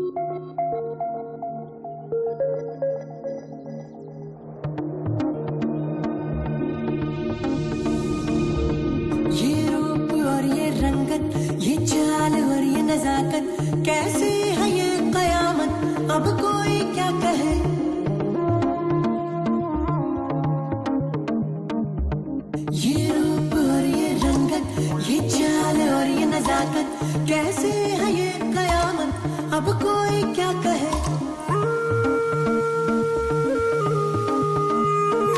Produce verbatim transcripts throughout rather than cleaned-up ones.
ये रूप और ये रंगत, ये चाल और ये नजाकत, कैसी है ये कयामत, अब कोई क्या कहे। ये रूप और ये रंगत, ये चाल और ये नजाकत, कैसी है ये कयामत, अब कोई क्या कहे।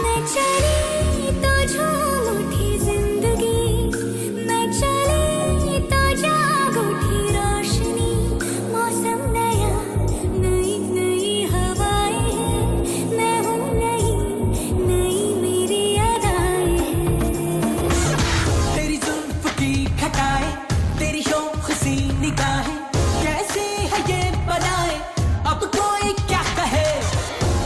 मैं चली तो झूम उठी जिंदगी, मैं चली तो जाग उठी रोशनी। मौसम नया, नई नई हवाएं हैं, मैं हूँ नई, नई मेरी अदाएं हैं। तेरी जुल्फ की घटाएं, तेरी शोख सी निगाहें, कैसी है ये बलाएं, अब कोई क्या कहे।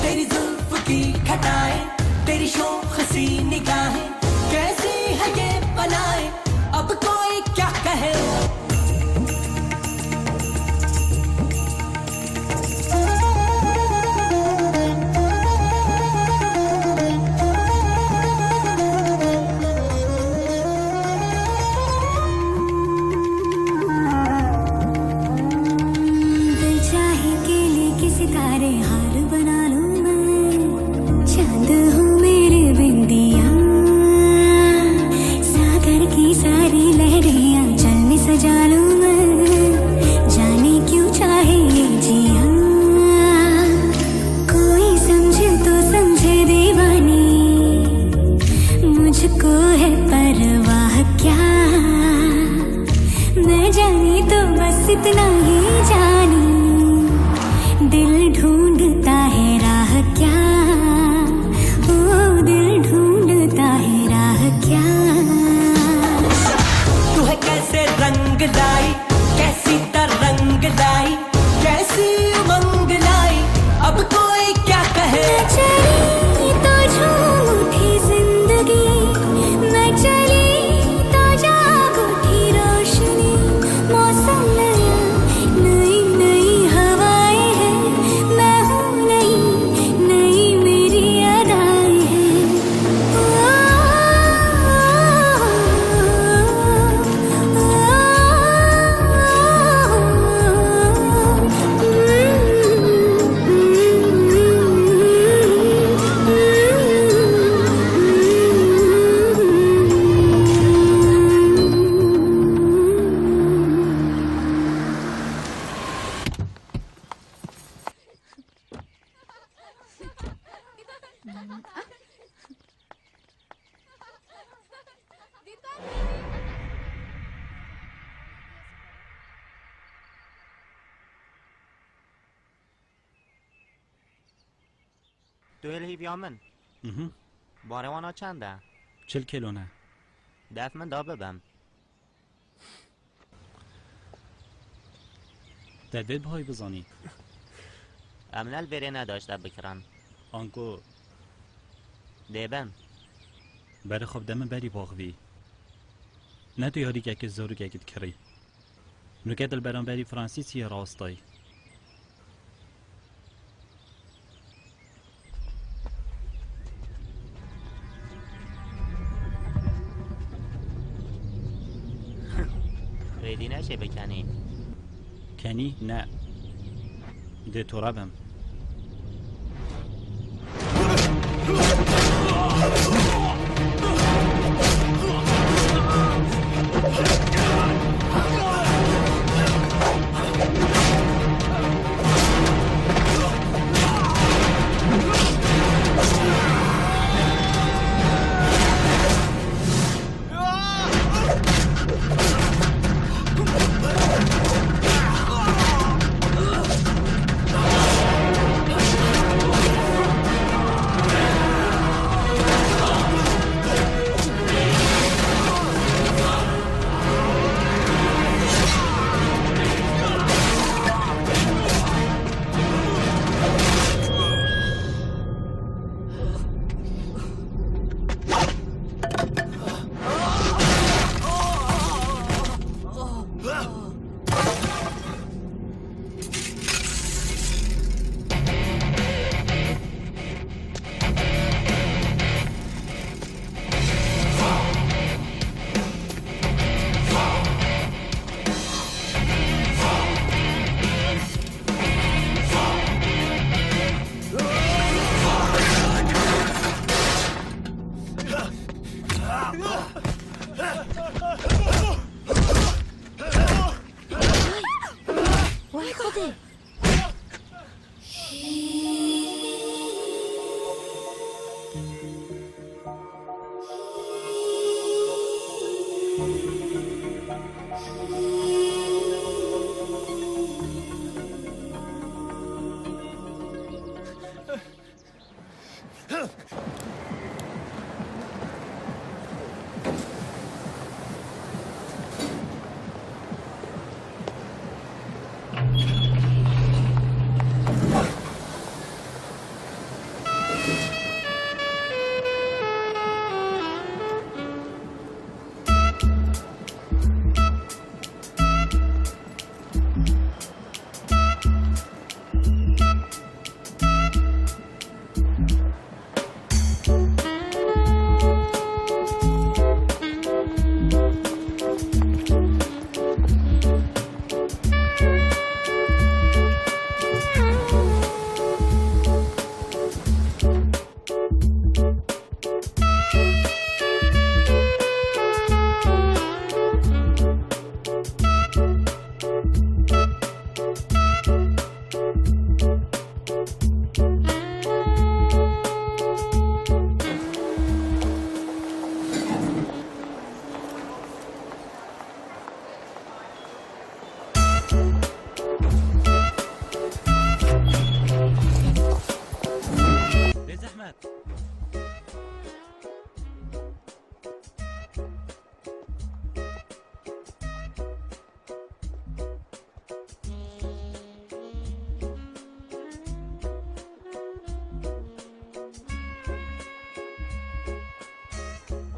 तेरी जुल्फ की घटाएं, तेरी शोख सी निगाहें, कैसी है ये बलाएं, अब कोई क्या कहे। दिल चाहे के लिए किसी तारे हार बना लूं मैं, चांद हो मेरे बिंदिया, सागर की सारी लहरें आंचल में सजा लूं मैं, जाने क्यों चाहे ये जिया। कोई समझे तो समझे दीवानी, मुझको है परवाह क्या। मैं जानी तो बस इतना ही जानी, दिल ढूंढता है राह क्या, ओ दिल ढूंढता है राह क्या। तू है कैसे रंग लाई, कैसी तरंग लाई, कैसी उमंग लाई, अब कोई क्या कहे। मैं चली तो झूम उठी जिंदगी, मैं चली तो जाग उठी रोशनी। मौसम नया, नई नई हवाएं हैं, मैं हूँ नई, नई मेरी अदाएं हैं। Tu yê li hîviya min? Mhm. Barê wana çend e? Çil kîlo ne. Def min da bibim. Te divê bihayî bizanî. Em ne li vêrê ne daşte bikirin. Anku. Dê bin. Berê xwe bide min berî baxivî. Ne tu yarîkekê zarokekî dikirî. Nuke tu li beramberî Fransîsiyê rast î. Rêdî neşê bikenî. Kenî ne. Dê tore bim. Bêzehmet.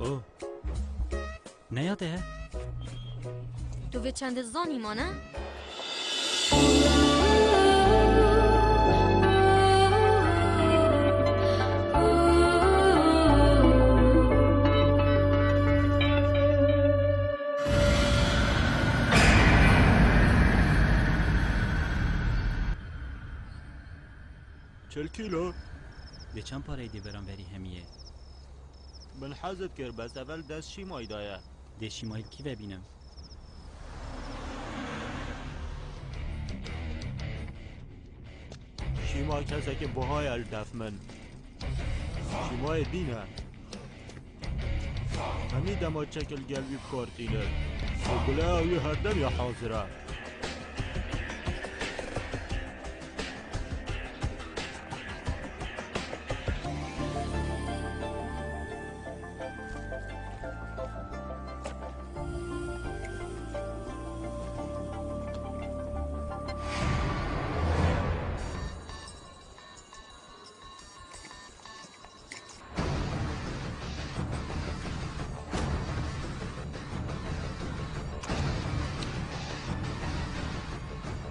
Oh. Ne ya te he? Tu vê çendê zanî ma ne? Çil kîlo. Dê çend pareyê dê beramberî hemiyê? Min hez dikir, bes evel dest Şîmayî daye. Dê Şîmayî li kî vebînim? Şîma kesekî buha ye li def min. Şîmayê dîn e. Hemî dema çek li gel wî bi kar tînin. Û guleya wî herdem ya hazir e.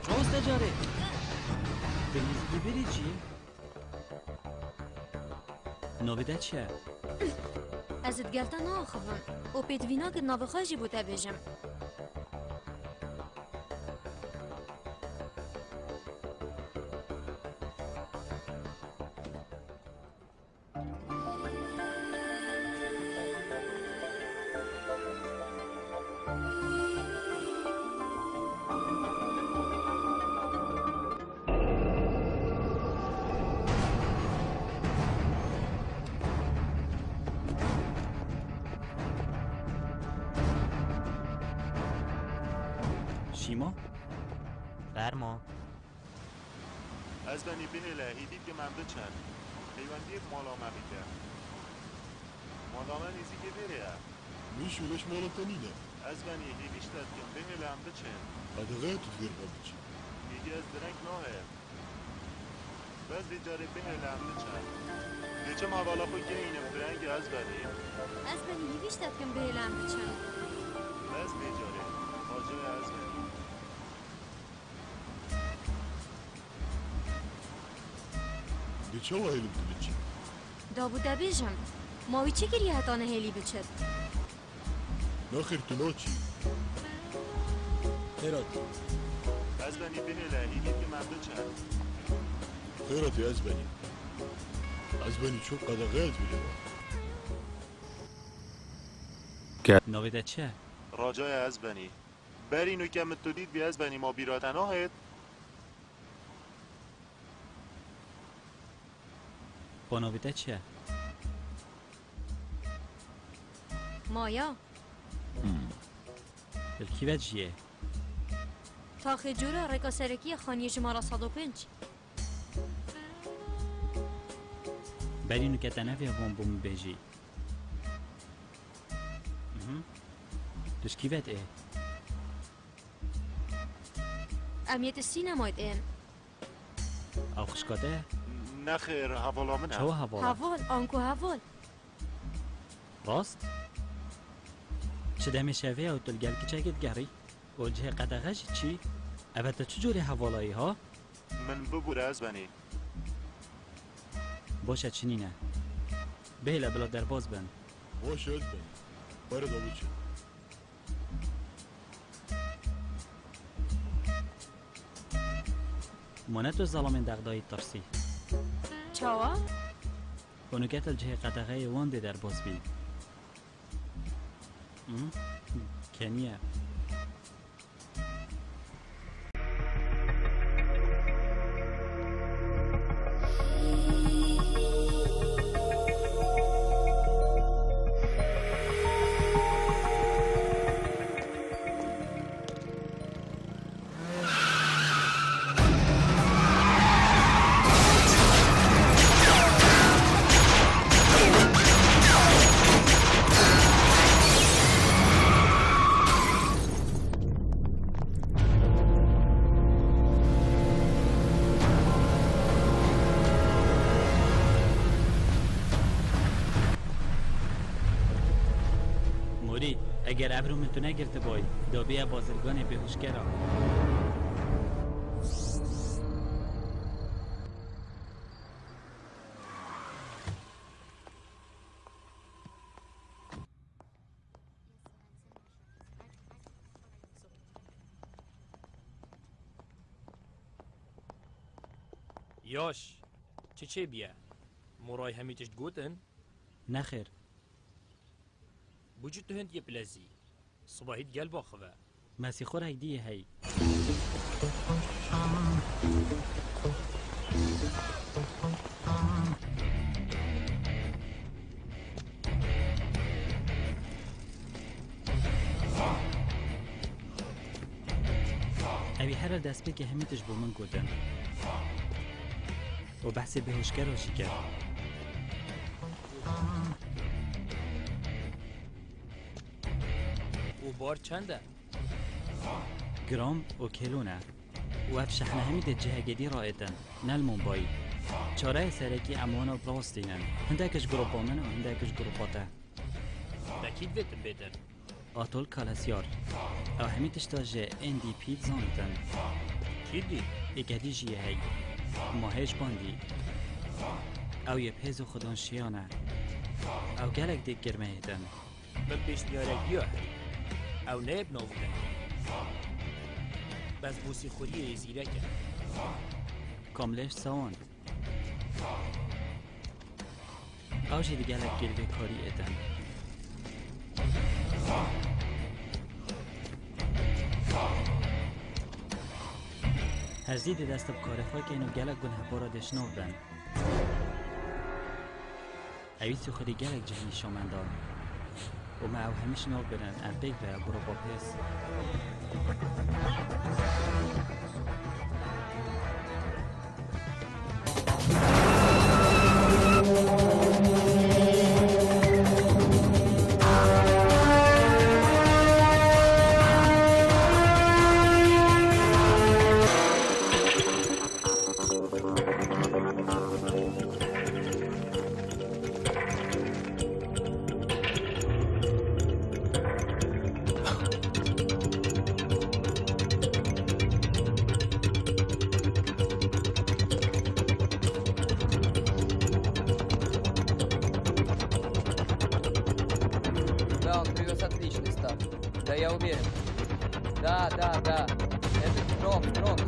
Çawiz te carê. Te nêzîkî vê rê çi ye? Navê te çi ye? Ez ê digel te naaxivim û pêdivî nakim navê xwe jî bo te bêjim. Şîma? Fermo. Ezbenî bihêle, hêvî dikim em biçin. Peywendiyê bi mala me bike. Mala me nêzîkê vê rê ye. Min şûreş mala te nîne. Ezbenî hêvî ji te dikim, bihêle em biçin. Qedexe ye tu divêr me biçî. Hêvî ez direng nahêlim. Bes vê carê bihêle em biçin. Dê çim hevala xwe gehînim firengê Ezbenî. Ezbenî hêvî ji te dikim, bihêle em biçin. Bes vê carê. Xace ye Ezbenî. Dê çawa hêlim tu biçî? Da bo te bêjim, ma wî çi kiriye heta nehêlî biçit? Naxêr tu naçî. Xêr hatî. Ezbenî bihêle, hêvî dikim em biçin. Xêr hatî Ezbenî. Ezbenî çok qedexe ez bile. Navê te çi ye? Raca ye Ezbenî. Berî nûke min tu dît bî Ezbenî, ma bîra te nahêt? Pano bi te çi ye? Maya. Hmm. Li kî ve jiyê? Taxê cûra rêka serekî ye, xaniyê jimara sed û pênc. Berî nûke te nevê wan bo min bêjî. Mhm. Tu ji kî ve ê? Em yê di sînemayê ên. Ew xişka te ye? Nexêr, hevala min e. Çawa hevala? Heval, anku heval. Rast? Çi demê şevê ye û tu li gel kiçekê digerî? Û cihê qedexe jî çi? Eve tu çi cûrê hevala yî ha? Min bibûre ez benî. Baş e, çi nîne. Bihêle bila derbas bin. Baş e, ez benî. Were da biçin. Ma ne tu zelamên Dexdayî tirsî? Çawa? Û nûke tu li cihê qedexeyê wan dê derbas bî. Hı? Keniye. Morî, eger evro min tu negirtibayî, dabiye bazirganê bêhuşkera. Yaş, çi çêbiye? Moray hemî tişt gotin? Nexêr. Bo çi tu hind yê bilezî? Sibahî digel baxive. Mesîxorek dî yê hey. Ew ê here destpêkê hemî tişt bo min gotin. Û behsê bêhuşkera jî kir. Û bar çend e? Gram û kêlo ne. Û ev şehne hemî dê cihekê dî raêtin, ne li Mumbayî. Çareyê serekî em wana bi rastînin. Hindek ji grupa min û hindek ji grupa te. Te kî divêtin bêtir? Atul Kalasyar. Ew hemî tişta ji N D P dizanitin. Kî dî? Êkedî jî yê hey. Mahêş Bandî. Ew yê pêz û xudan şiyan e. Ew gelek dê girmehêtin. Min pêşniyarek diya heye. Ew neyê bi nav bine. Bes bo sîxuriyê yê zîrek e. Kamleş Sawand. Ew jî di gelek kêlvê karî êtin. Herzî dê dest bi karê xwe kên û gelek gunehbara dê şinav bin. Ewî sîxurî gelek cih nîşan da. Û me ew hemî şinav birin, em pêk ve grupa pês. Да, он привез отличный став. Да я уверен. Да, да, да. Это строк, строк.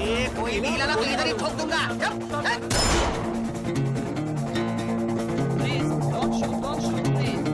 ए, कोई भी हिला ना तो इधर ही ठोक दूंगा। चुप, चुप। Please, don't shoot, don't shoot, please.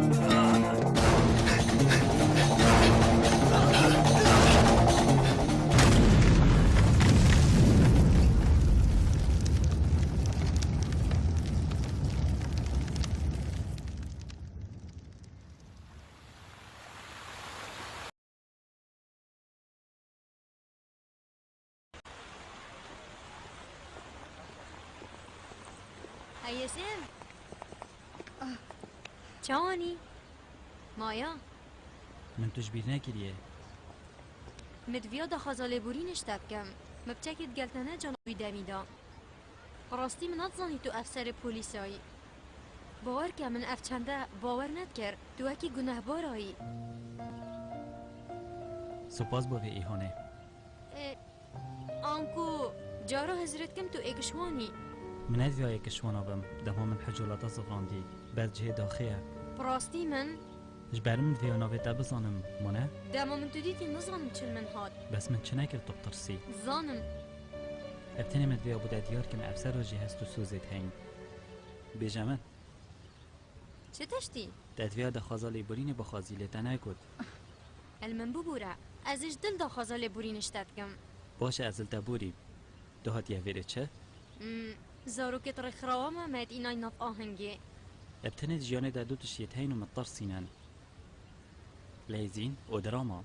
Hey Yesim. Çawanî? Maya? Min tu ji bîr nekiriye. Min diviya daxwaza lêborînê ji te bikim. Min piçekê digel te ne cana wî demî da. Bi rastî min nedizanî tu efserê polîsayî. Bawer ke min ev çende bawer nedikir. Tu wekî gunehbarayî. Spas bo vê îhanê. E, anku cara hizir dikim tu êkişwan î. Min nediviya êkişwana bim. Dema min hicolata zivrandî. Bes cihê daxê ye. Bi rastî min Ji ber min divê navê te bizanim, mane? Dema min tu dîtî nizanim çi li min hat. Bes min çi nekir tu bitirsî? Zanim. Ev tenê min divê bû de diyar kim ev ser re jî hest û sozê te heyî. Bêje min. Çi tiştî? Te divê daxwaza lêborînê bixwazî lê te negot. El min bibûre. Ez ê ji dil daxwaza lêborînê ji te dikim. Baş e ez li te borîm. Tu hatiye vêrê çi? Hmm, zarokêt rêkxirawa me me dînay nav ahengê. Ev tenê di jiyanê de du tişt yê heyîn û min tirsînin. Leyzîn û drama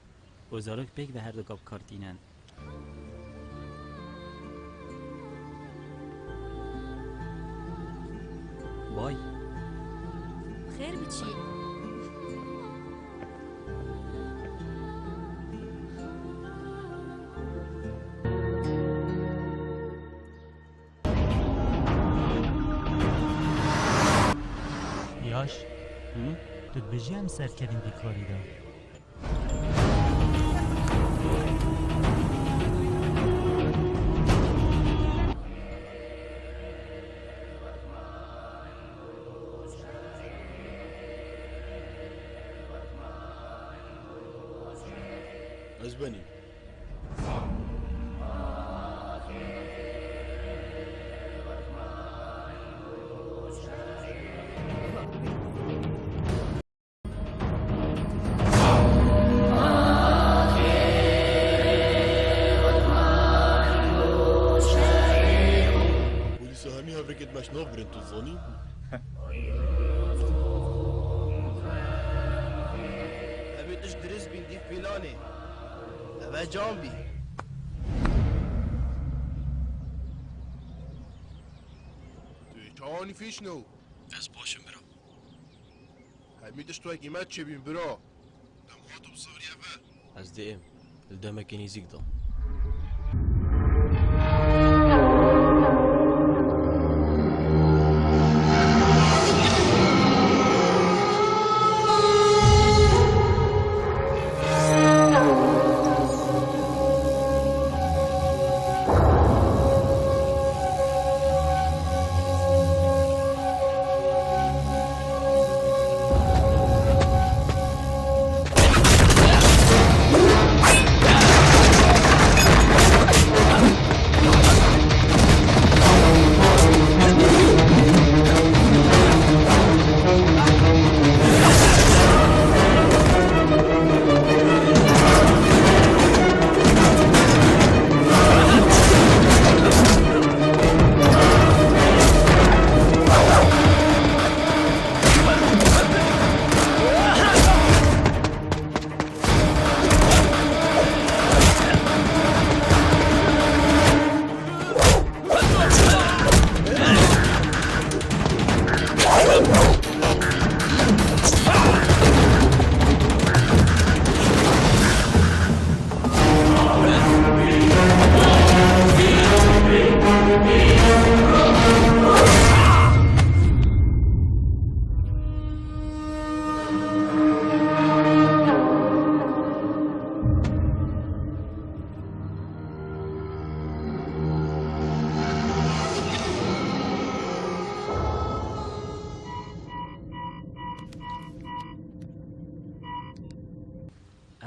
û zarok pêk ve her du gap kar tînin. Bay. Xêr biçî. Yaş. Hı? Tu dibêjî em serkevin vî karî de? Ez benî. Polîsa hemî hevrêkêt me ji nav birin, tu zanî? Hemî tişt dirist bîn dîv pîlanê. Ev e can bî. Tu yê çawanî fîşno? Ez baş im, bira. Hemî tişt wekî me çêbîn, bira. Dem hatim zivriye ve. Ez dê êm. Li demekî nêzîk de.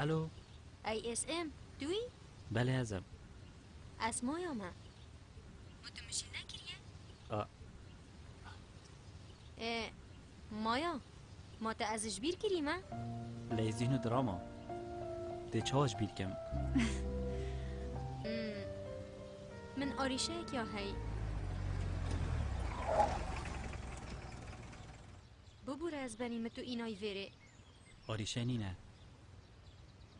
Alo. A S M, tu yî? Belê, ez im. Ez Maya me. Ma tu min jî nekiriye? A. Ê, Maya, ma te ez ji bîr kirî me? Lê zîhno drama. Tê çawa ji bîr kim? Hmm. Min arîşeyek ya hey. Bibûre ez benî min tu înayî vêrê. Arîşe nîne.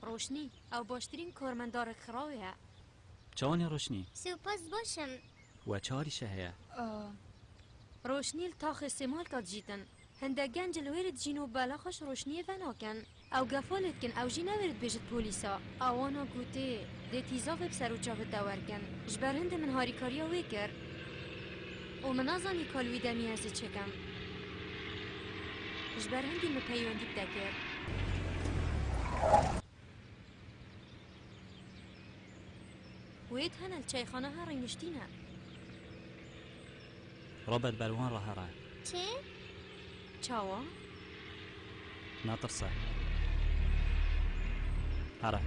Roşnî, ew baştirîn karmendarek xirawê ye. Çawanî Roşnî? Spas baş im. We çi arîşe heye? Aa. Roşnî li taxê Sêmalka dijîtin. Hindek genc li wê re dijîn û bela xwe ji roşniyê venakin. Ew gefa lê dikin, ew jî ne wê re dibêjit polîsa. Ewana gotê, dê tîzavê bi ser û çavê te werkin. Ji ber hindê min harîkariya wê kir. Û min nezanî ka li wî demî ez ê çi kim. Ji ber hindî min peywendî bi te kir. Wê hene li çayxaneha rûniştîne. Robert ber wan re here. Çi? Çawa? Natirse. Here.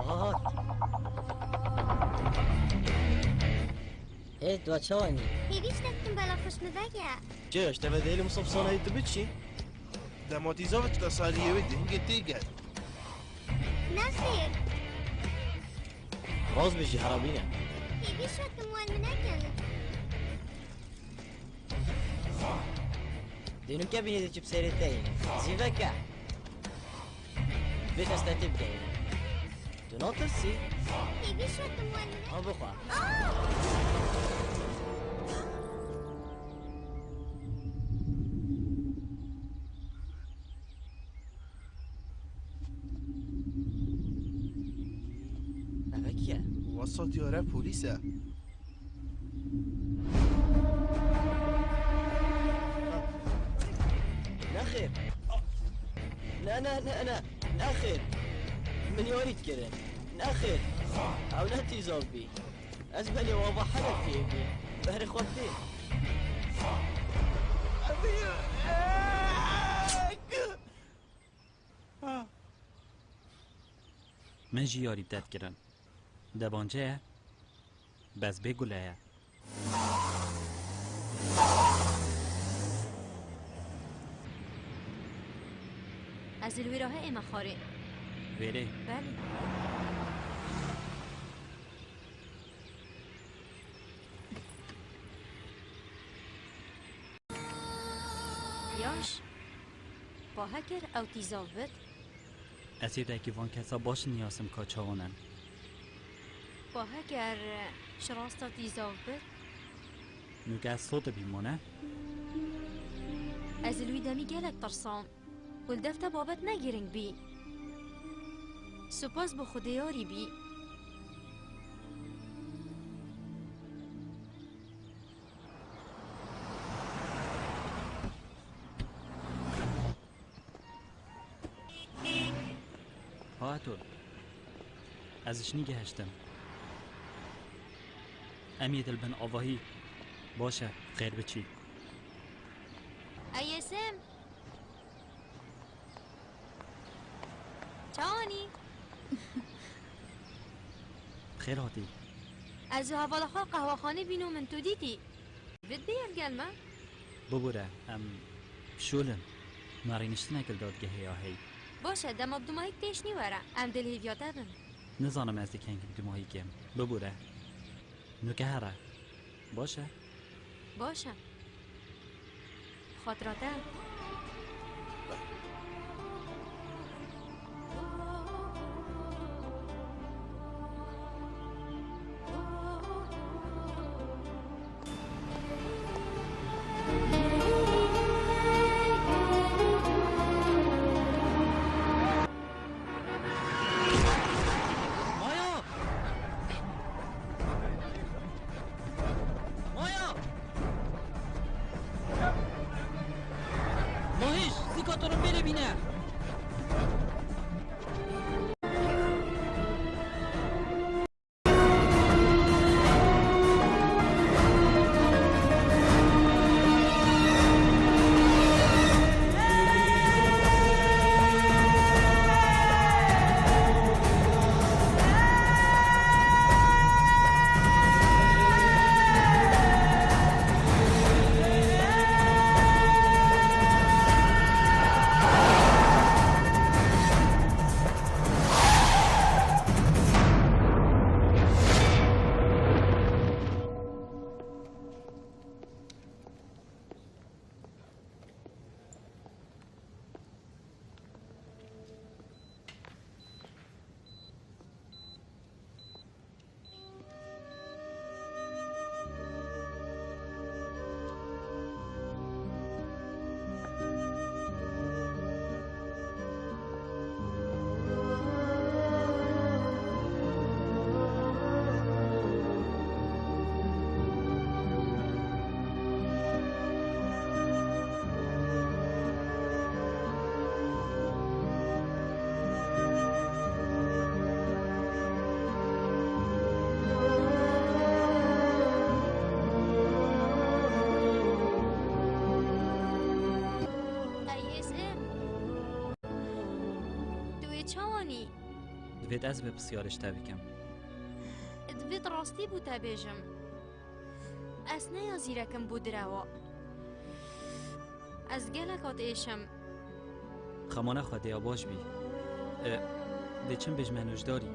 Hat. Ê, tu çawa nî? Hêvî ji te dikim bela xwe ji min veke. Çi, ji te ve dêlî Musab sanayî tu biçî? Dema tîza ve tu saliyê wê dihingê tê ger. Nexêr. Rast bijî, herabîne. Hêvî ji te dikim wan min nekin. Dê nûke bînê de çi bi serê te yî. Zîveke. Bê destê te bigeyî. Tu natirsî? Hêvî ji te dikim wan min nekin. Ha bixwe. Eve kî ye? Wesa diyar e, polîs e. Nexêr. Ne, ne, ne, ne. Nexêr. Min yarî dikirin. Nexêr. Ew ne tîzav bî. Ez belê ava helekê bî. Berê xwe bidê. Min jî yarî bi te dikirin. Debance ye, bes bê gule ye. Ez li wî re he ême xwarê. Vêrê. Belê. Yaş. Pa heker ew tîzav bit. Ez hêdekî van kesa baş niyasim ka çawan in. Pa heker ji rasta tîzav bit. Nûke ez sotibî mane. Ez li wî demî gelek tirsam. Û li def te babet ne girîng bî. Spas bo Xwedê yarî bî. Ha to. Ez ji nî gehiştim. Em yê dil bin avahî. Baş e, xêr biçî. Ey Yesim. Çawanî? Xêr hatî. Ez û hevala xwe qehwexanê bîno min tu dîtî. Vit bê ev gel me? Bibûre, em şûl in. Me rêniştinek li dadgehê ya hey. Baş e, dema bi dumahîk têşnî were. Em dê li hêviya te bin. Nizanim ez dê kengî bi dumahî kim. Bibûre. Nûke here. Baş e? Baş e. Xatira te. Maya! Maya! Mahîş, zîka tirimbêlê bîne! Divêt ez bi pisyarê ji te bikim. Divêt rastî bo te bêjim. Ez ne ya zîrekim bo direwa. Ez gelek hat êşim. Xemana Xwedê ya baş bî. E, dê çim bêjme nûjdarî.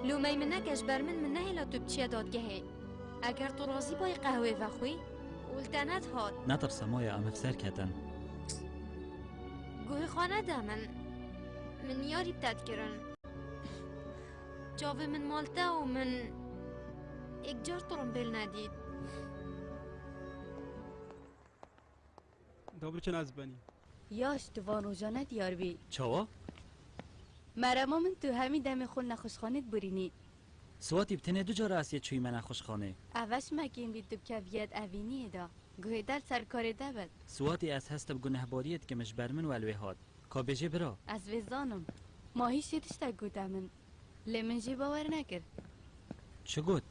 Lûmey min neke, ji ber min, min nehêla tu biçiye dadgehê. Eger tu razî bayî qehwê vexwî û li te nedihat. Netirse Maya, em bi ser ketin. Guhê xwe nede min. Min yarî bi te dikirin. Çavê min mal te û min êkcar tirimbêl nedît. Da biriçin ez benî. Ya ji tu van rojan ne diyar bî. Çawa? Merema min tu hemî demê xwe li nexweşxanê dibirînî. Swatî, bi tenê du cara ez yê çûyî me nexweşxanê. Ev eş me kêm bî tu bi keviyet evîniyê de. Guhê te li ser karê te bit. Swatî, ez hest bi gunehbariyê dikim, ji ber min we li wê hat. Ka bêjê bira. Ez vê zanim. Ma hîşê tiştek gote min. Lê min jî bawer nekir. Çi got?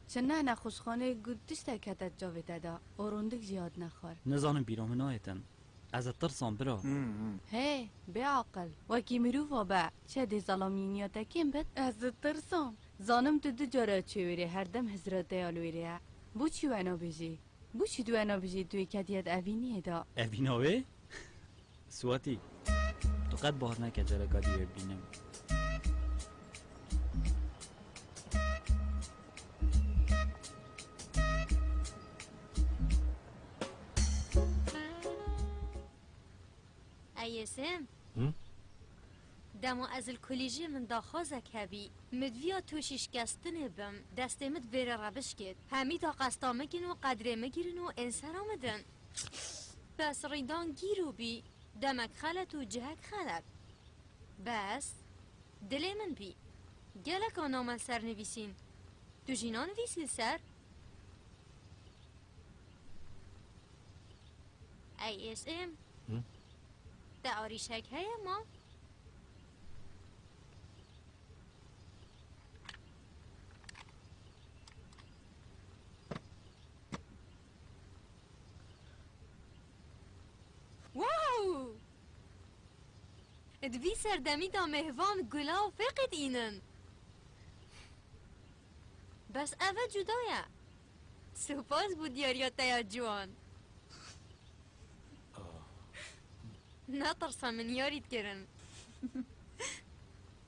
Çi ne nexweşxanê got tiştek kete çavê te de û rûndik jî hatine xwar. Nizanim bîra min nayêtin. Ez ditirsam bira. Hmm, hmm. Hey, bê aqil. Wekî mirova be. Çi dê zelamîniya te kêm bit? Ez ditirsam. Zanim tu du cara çê wêrê, her dem hizra te ya li wêrê ye. Bo çi we nabêjî? Bo çi tu we nabêjî tu yê kediyet evîniyê de? Evîna wê? Swatî, tu qet bawer neke careka dî wê bibînim. Ey Êsêm. Hı? Dema ez li kulîjê min daxwazek hebî. Min diviya tûşî şikestinê bim. Destê min divêrê re bişkêt. Hemî daxwesta min kin û qedrê min girin û ên sera min din. Bes rîdan gîro bî. Demek xelet û cihek xelet. Bes dilê min bî. Gelek a namen ser nivîsîn. Tu jî nanivîsî li ser? Ey Êsêm. Hı? Te arîşek heye ma? Wow! Di vî serdemî de mêvan gula û fêqê dînin. Bes ev e cuda ye. Spas bo diyariya te ya ciwan. Netirse, min yarî dikirin.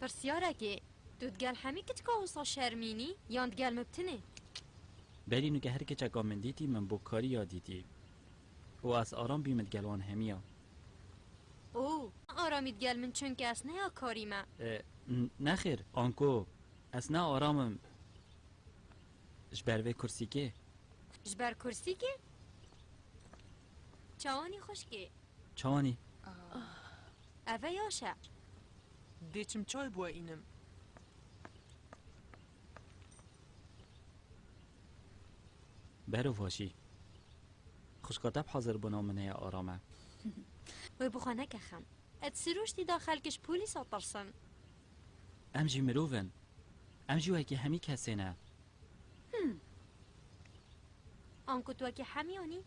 Pirsyarekê, tu digel hemî kiçika wisa şermînî yan digel min bi tinê? Berî nuke her kiçeka min dîtî, min bo karî ya dîtî. Û ez aram bî min digel wan hemiya. Û aramî digel min, çunke ez ne ya karî me. E, n-, nexêr, anko, ez ne aram im ji ber vê kursîkê. Ji ber kursîkê? Çawanî xwişkê? Çawanî? Ev e yaş e. Dê çim çay bi we înim. Bero vaşî. Xwişka te bi hazir bûna min heye arame. Wê bi xwe neke xem. Et sirûştî da xelk ji polîsa tirsin. Em jî mirov in. Em jî wekî hemî kesê ne. Hmm. Anku tu wekî hemiyan î?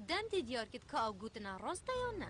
Dem tê diyar kit ka ew gotina rast e yan ne.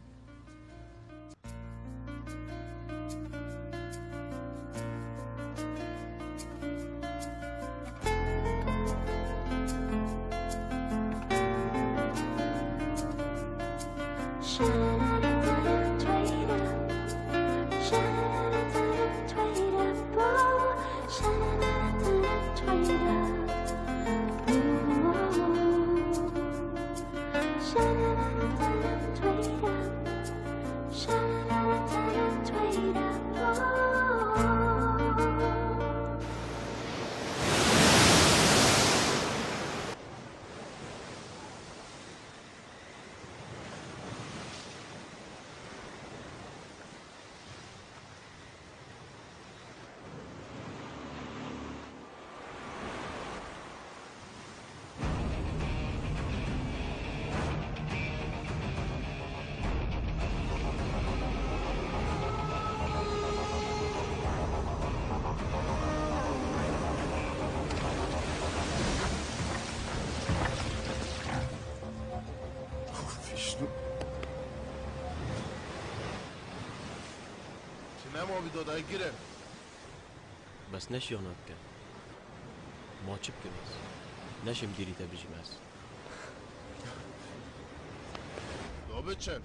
Wî dodayê girin. Bes neşiyana bike. Ma çi bikim ez? Neşim dîrî te bijîm ez. Do biçin.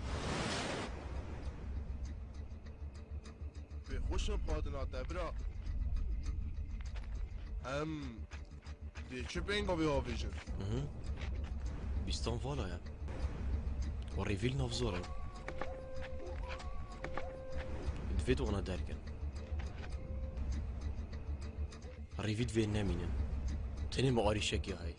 Pê xweşin xwatina te bira. Em dê çi pênga vê avêjin? Mhm. Bîstan vala ye. Û rêvî li nav zor e. Divê tu wana derkin. Rêvî divê nemînin. Tenê me arîşekê heye.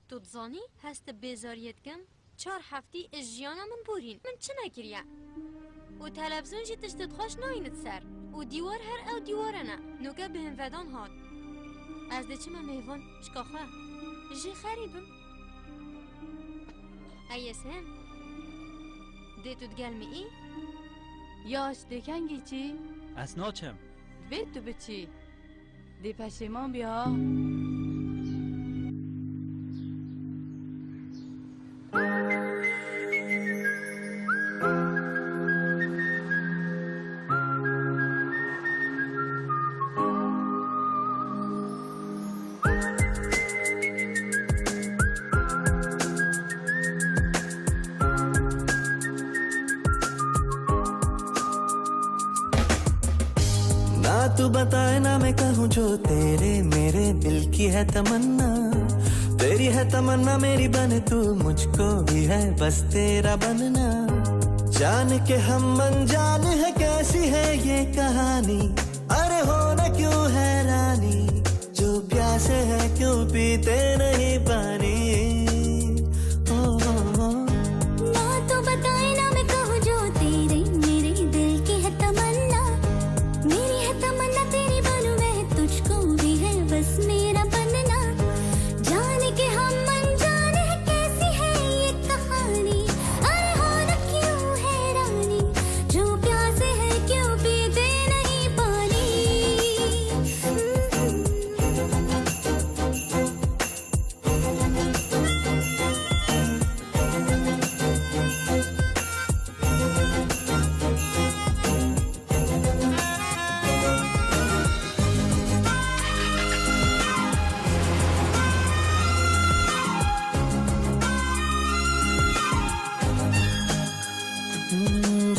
Tu dizanî, hest bi bêzariyê dikim? Çar heftî ji jiyana min borîn. Min çi nekiriye? Û televizyon jî tiştê xweş nayînit ser. Û dîwar her ew dîware ne. Noke bêhnvedan hat. Ez dê çime mêvan, şika xwe. Jê xerîb im. Ey Yesên, dê tu digel min î? Yaş, dê kengî çî? Ez naçim. Divê tu biçî. Dê peşêman bî ha. ना तू बताए ना मैं कहूँ जो तेरे मेरे दिल की है तमन्ना। तेरी है तमन्ना मेरी बने तू, मुझको भी है बस तेरा बनना। जान के हम अनजान है, कैसी है ये कहानी। अरे हो ना क्यों हैरानी, जो प्यासे हैं क्यों पीते नहीं पानी। ओ, ओ, ओ। ना तू बताए ना मैं कहूँ जो तेरे मेरे दिल की है तमन्ना। मेरी है तमन्ना तेरी बनूँ मैं, तुझको भी है बस मेरा बनना। जान के हम अनजान है, कैसी है ये कहानी। अरे हो ना क्यों हैरानी, जो प्यासे हैं क्यों पीते नहीं पानी।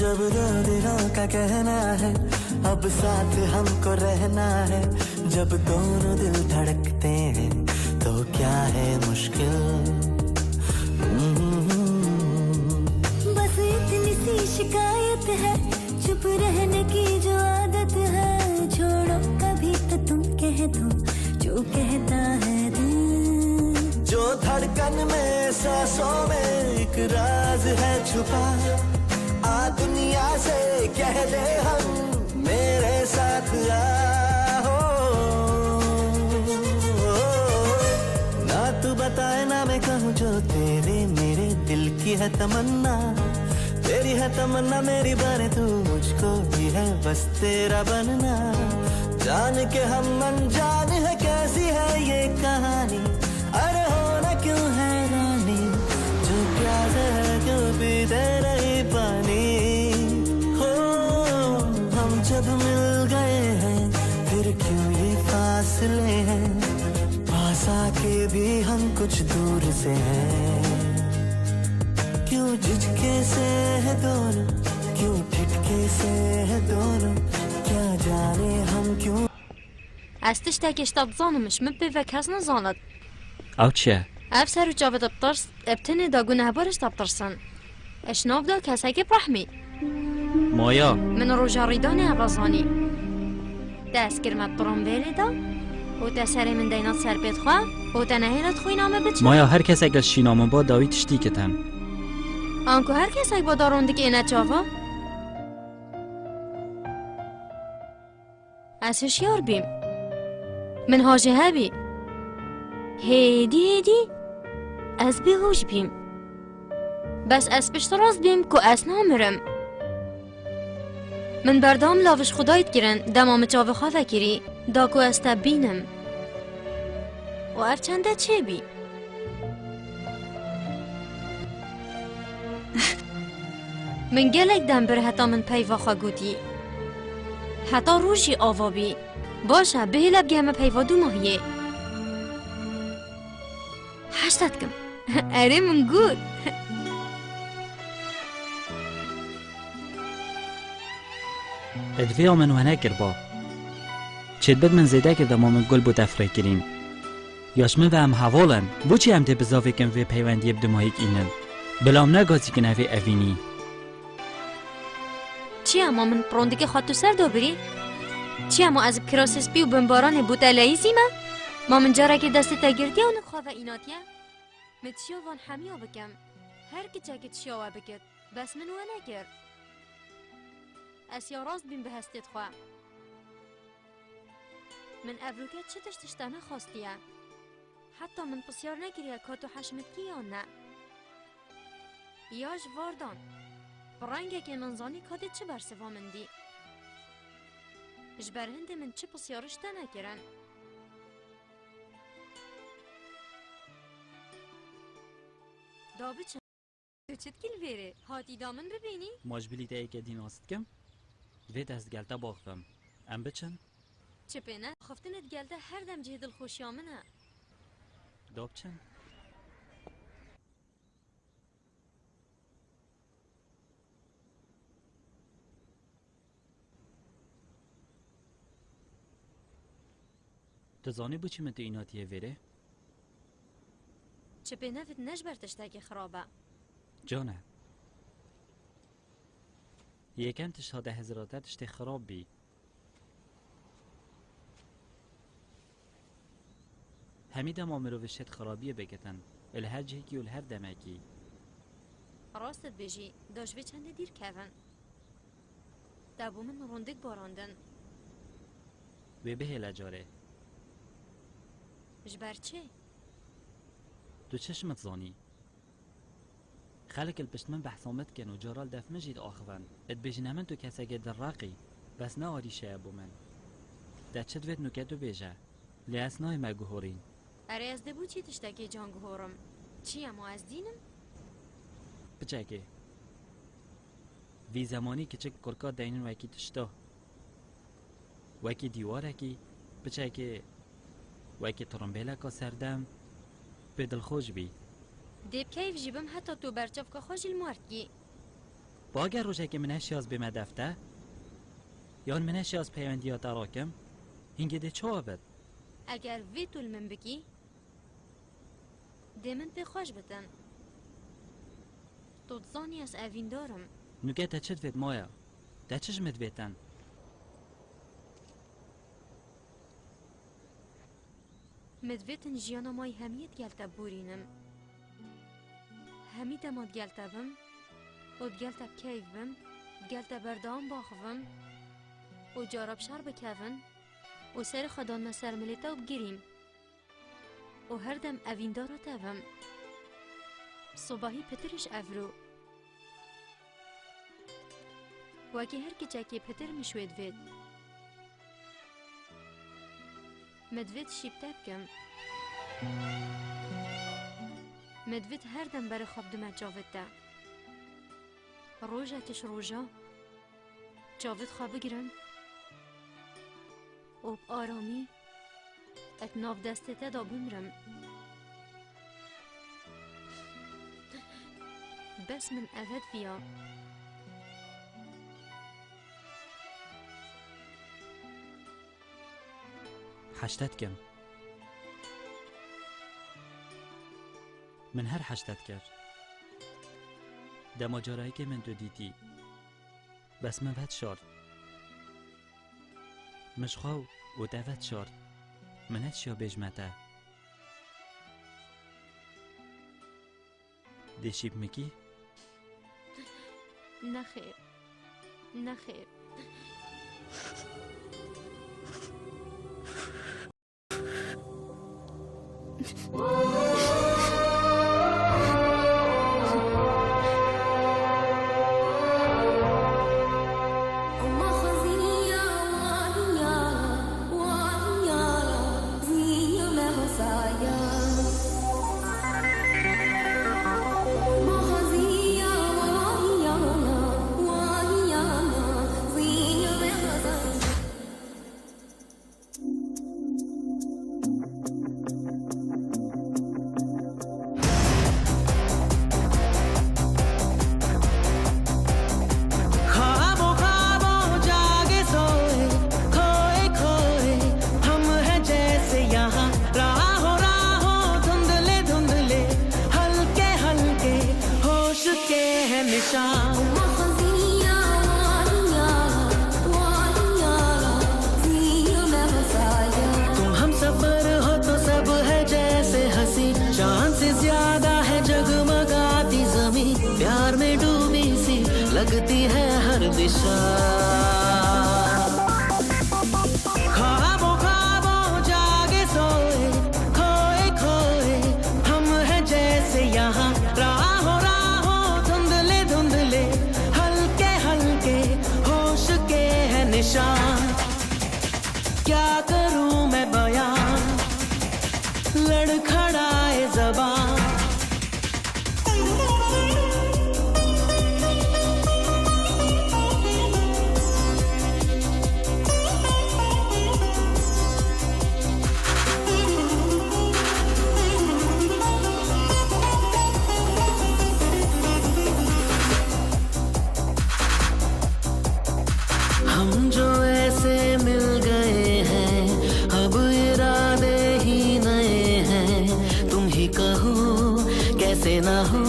जब दो दिलों का कहना है, अब साथ हमको रहना है। जब दोनों दिल धड़कते हैं, तो क्या है मुश्किल? बस इतनी सी शिकायत है, चुप रहने की जो आदत है। छोड़ो, कभी तो तुम कह दो जो कहता है दिल। जो धड़कन में, सांसों में एक राज है छुपा, आ दुनिया से कह दे हम, मेरे साथ आ। हो, ना तू बताए ना मैं कहूँ जो तेरे मेरे दिल की है तमन्ना। तेरी है तमन्ना मेरी बने तू, मुझको भी है बस तेरा बनना। जान के हम अनजान है, कैसी है ये कहानी। अरे हो ना क्यों हैरानी, जो प्यासे हैं क्यों पीते नहीं पानी। हो, हम जब मिल गए हैं, फिर क्यों ये फासले हैं। पास आके भी हम कुछ दूर से हैं। क्यों झिझके से हैं दोनों, क्यों ठिठके से हैं दोनों, क्या जाने हम क्यों। Ez tiştekê ji te dizanim, ji min pê ve kes nizanit. Ew çi ye? Ev ser û çavê te bi tirs, bi tenê de gunehbar ji te bitirsin. Ji nav de kesekê bi rehmî. Maya. Min roja rîdanê eva zanî. Te ez kirime tirombêlê de û te serê min deynat ser pêt xwe û te nehêle dixwîna min biçim. Maya, her kesek ez şîna min ba dawî tiştî kitin. Anku her kesek ba daron dikê ne çava? Ez hişyar bîm. Min ha jê hebî. Hêdî hêdî ez bêhûş bîm. Bes ez piştrast bîm ku ez namirim. Min berdewam lav ji Xwedayê dikirin, dema min çavê xwe vekirî, da ku ez te bînim. Û ev çende çêbî. Min gelek dem bir heta min peyva xwe gotî. Heta rojî ava bî. Baş e, bihêle bigiheme peyva dûmahiyê. Heşta dikim. Erê, min got. Divê ya min we nekir ba. Çêdibit min zêde kir dema min gul bû te firê kirîn. Ya ji min ve em heval in. Boçî em dê bizavêkin vê peywendiyê bi dimahîk înin? Bila em negazîkin evê evînî. Çi ye, ma min pirondikê xwe tu ser dabirî? Çi ye, ma ez bi kirasê spî û bimbaranê bo te leyîzîme? Ma min carekê destê te girtiye û nixwe ve înatiye? Min çiya van hemiya bikim. Her kiçekî çiya we bikit. Bes min we nekir. Ez ya rast bîm bi hestê xwe. Min evroke çi tişt ji te nexwastiye? Heta min pisyar nekiriye ka tu heşmit kî yan ne. Ya ji vardan. Bi rengekê min zanî ka tê çi bersiva min dî. Ji ber hindê min çi pisyariş te nekirin. Da biçin. Tu çi dikî li vêrê? Hatî da min bibînî? Ma ji bilî te yekê dî nas dikim? Divê ez digel te baxivim. Em biçin? Çi pê ne? Xiftinê digel te her dem cihê dilxweşiya min e. Da biçin. Tu zanî boçî min tu înatiye vêrê? Çi pê nevit ne ji ber tiştekî xirab e. Can e. Yekem tişt hate hezira te tiştê xirab bî. Hemî dema mirov şêt xirabiyê bikitin, li her cihekî û li her demekî. Rast dibêjî, da ji vê çendê dîr kevin. Te bo min rondik barandin. Wê bihêle carê. Ji ber çi? Tu çi ji min dizanî? Xelk li pişt min behsa min dikin û cara li def min jî diaxivin. Dibêjin hemin tu kesekê dirreq î. Bes ne arîşe ye bo min. Te çi divêt nûke tu bêje. Lê ez nayême guhorîn. Erê, ez dê bo çi tiştekê can guhorim? Çi ye, ma ez dîn im? Piçekê. Vî zemanî kiçik kurka deynin wekî tişta. Wekî dîwarekî, piçekê, wekî tirimbêleka serdem, pê dilxweş bî. Dê bi keyf jî bim heta tu berçavka xwe jî li mar dikî. Ba ger rojekê min neşiyaz bême def te, yan min neşiyaz peywendiya te rakim, hingê dê çawa bit? Eger vê tu li min bikî, dê min pê xweş bitin. Tu dizanî ez evîndar im. Nûke te çi divêt Maya? Te çi ji min divêtin? Min divêtin jiyana mayî hemiyê digel te borînim. Hemî dema digel te bim û digel te bi keyf bim, digel te berdewam baxivim û cara bi şer bikevin û serê xwe danme ser milê te û bigirîm. Û her dem evîndara te bim. Sobahî pitir ji evro. Wekî her kiçekî pitir min ji wê divêt. Min divêt şîp te bikim. Min divêt her dem berê xwe bidime çavê te. Rojek ji roja çavê xwe bigirim û bi aramî di nav destê te de bimrim. Bes min ev diviya. Heşte dikim. Min her heşte dikir. Dema cara yekê min tu dîtî. Bes min vedişart. Min ji xwe û te vedişart. Min nedişiya bêjime te. Dê şîp min kî? Nexêr. Nexêr. तुम हमसफर हो तो सब है जैसे हंसी, चांद से ज्यादा है जगमगाती जमी, प्यार में डूबी सी लगती है हर दिशा। ख्वाबों ख्वाबों जागे सोए, खोए खोए हम हैं जैसे यहाँ, राहों राहों धुंधले धुंधले, हल्के हल्के होश के हैं निशान। क्या करूं मैं बयां, लड़खड़ाए जबां। हम जो ऐसे मिल गए हैं, अब इरादे ही नए हैं। तुम ही कहो, कैसे ना हो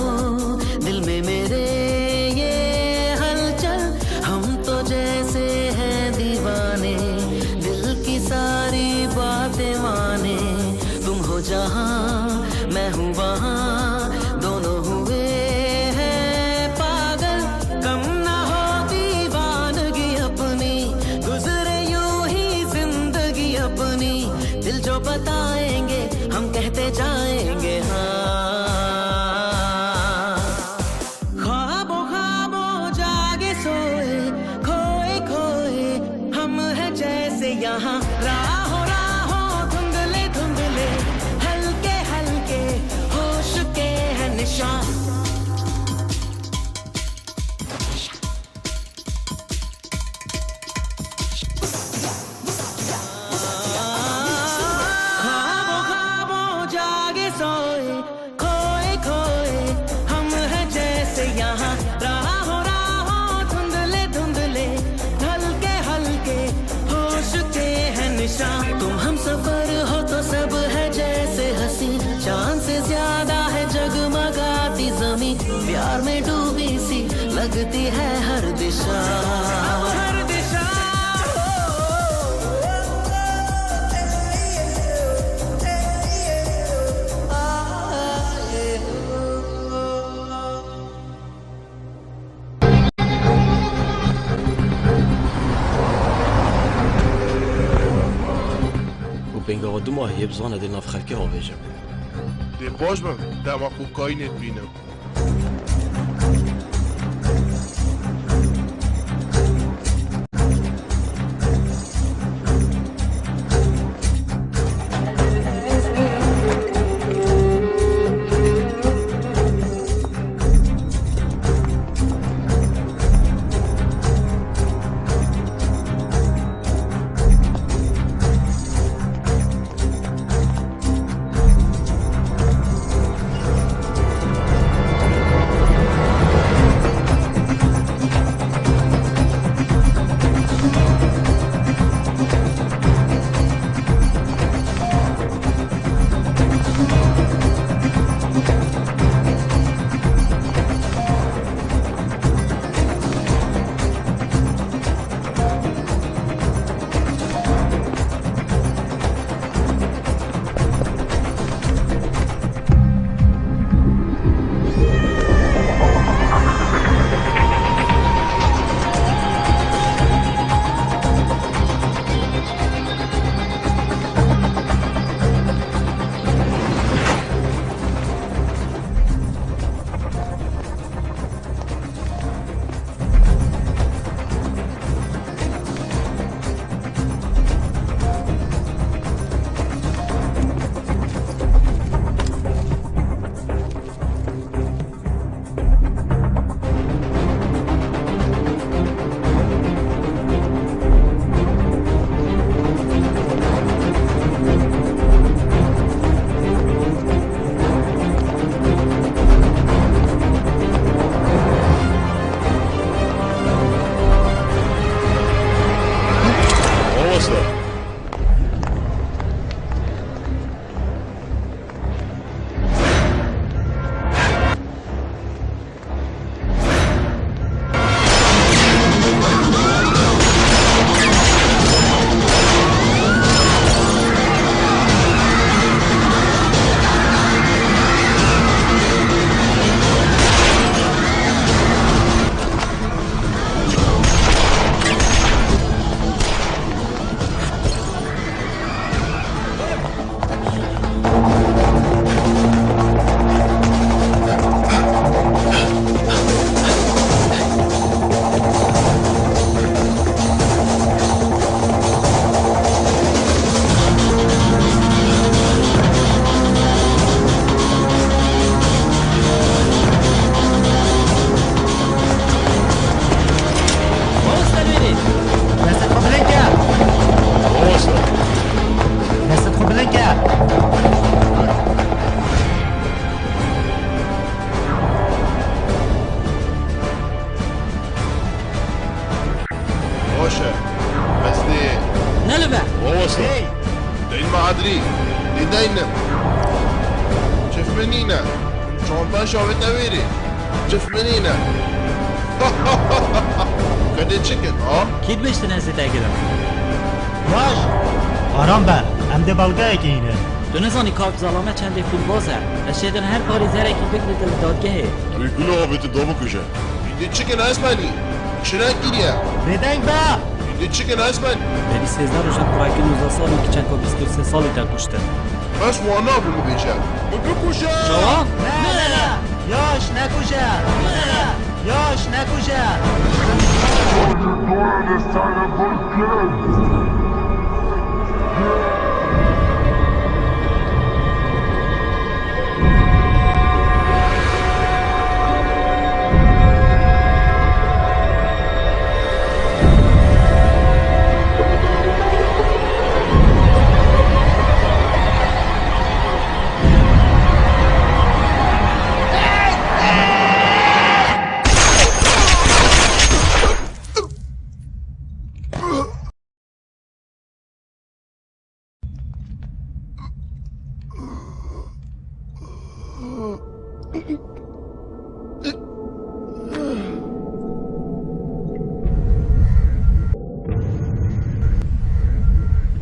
दिल में मेरे ये हलचल। हम तो जैसे हैं दीवाने, दिल की सारी बातें माने। तुम हो जहां, मैं हूं वहां, दोनों हुए हैं पागल। कम ना हो दीवानगी अपनी, गुजरे यूं ही जिंदगी अपनी। दिल जो बताएंगे, हम कहते जाएंगे हाँ। ख्वाबों ख्वाबों जागे सोए, खोए खोए हम हैं जैसे यहाँ। राहों राहों धुंधले धुंधले, हल्के हल्के होश के हैं निशान। ख्वाबों ख्वाबों जागे सोए, खोए खोए हम हैं जैसे यहाँ। राहों राहों धुंधले धुंधले, हल्के हल्के होश के हैं निशान। तुम हमसफर हो तो सब है जैसे हंसी, चांद से ज्यादा है जगमगाती जमी, प्यार में डूबी सी लगती है हर दिशा। हर दिशा। Û pênga xwe du mah heye bizane dê nav xelkê avêje. Dê baş bim, dema ku kaynê dibînim. Deynim. Çift min nîne. Çolban şavê te wêrê. Çift min nîne. Kedê çikin, ha? Kî dibêjtin ez ê te girim? Yaş! Aram be, em dê belgeyekê hîne. Tu nizanî kak Zalame çendê pûlbaz e. Ez şêdin her parê zerekî bigirî li dadgehê. Ew ê gula avê tu da bikuje. Hîndê çikin ez benî. Çi rengî ye? Bêdeng be! Hîndê çikin ez benî. Berî sêzdeh rojan kurayekî nozdeh salî kiçeka bîst û sê salî te kuştin. Bes wan nabû min bêje. Min bikuje! Çawa? Ne, ne, ne! Yaş nekuje! Ne, ne! Yaş nekuje!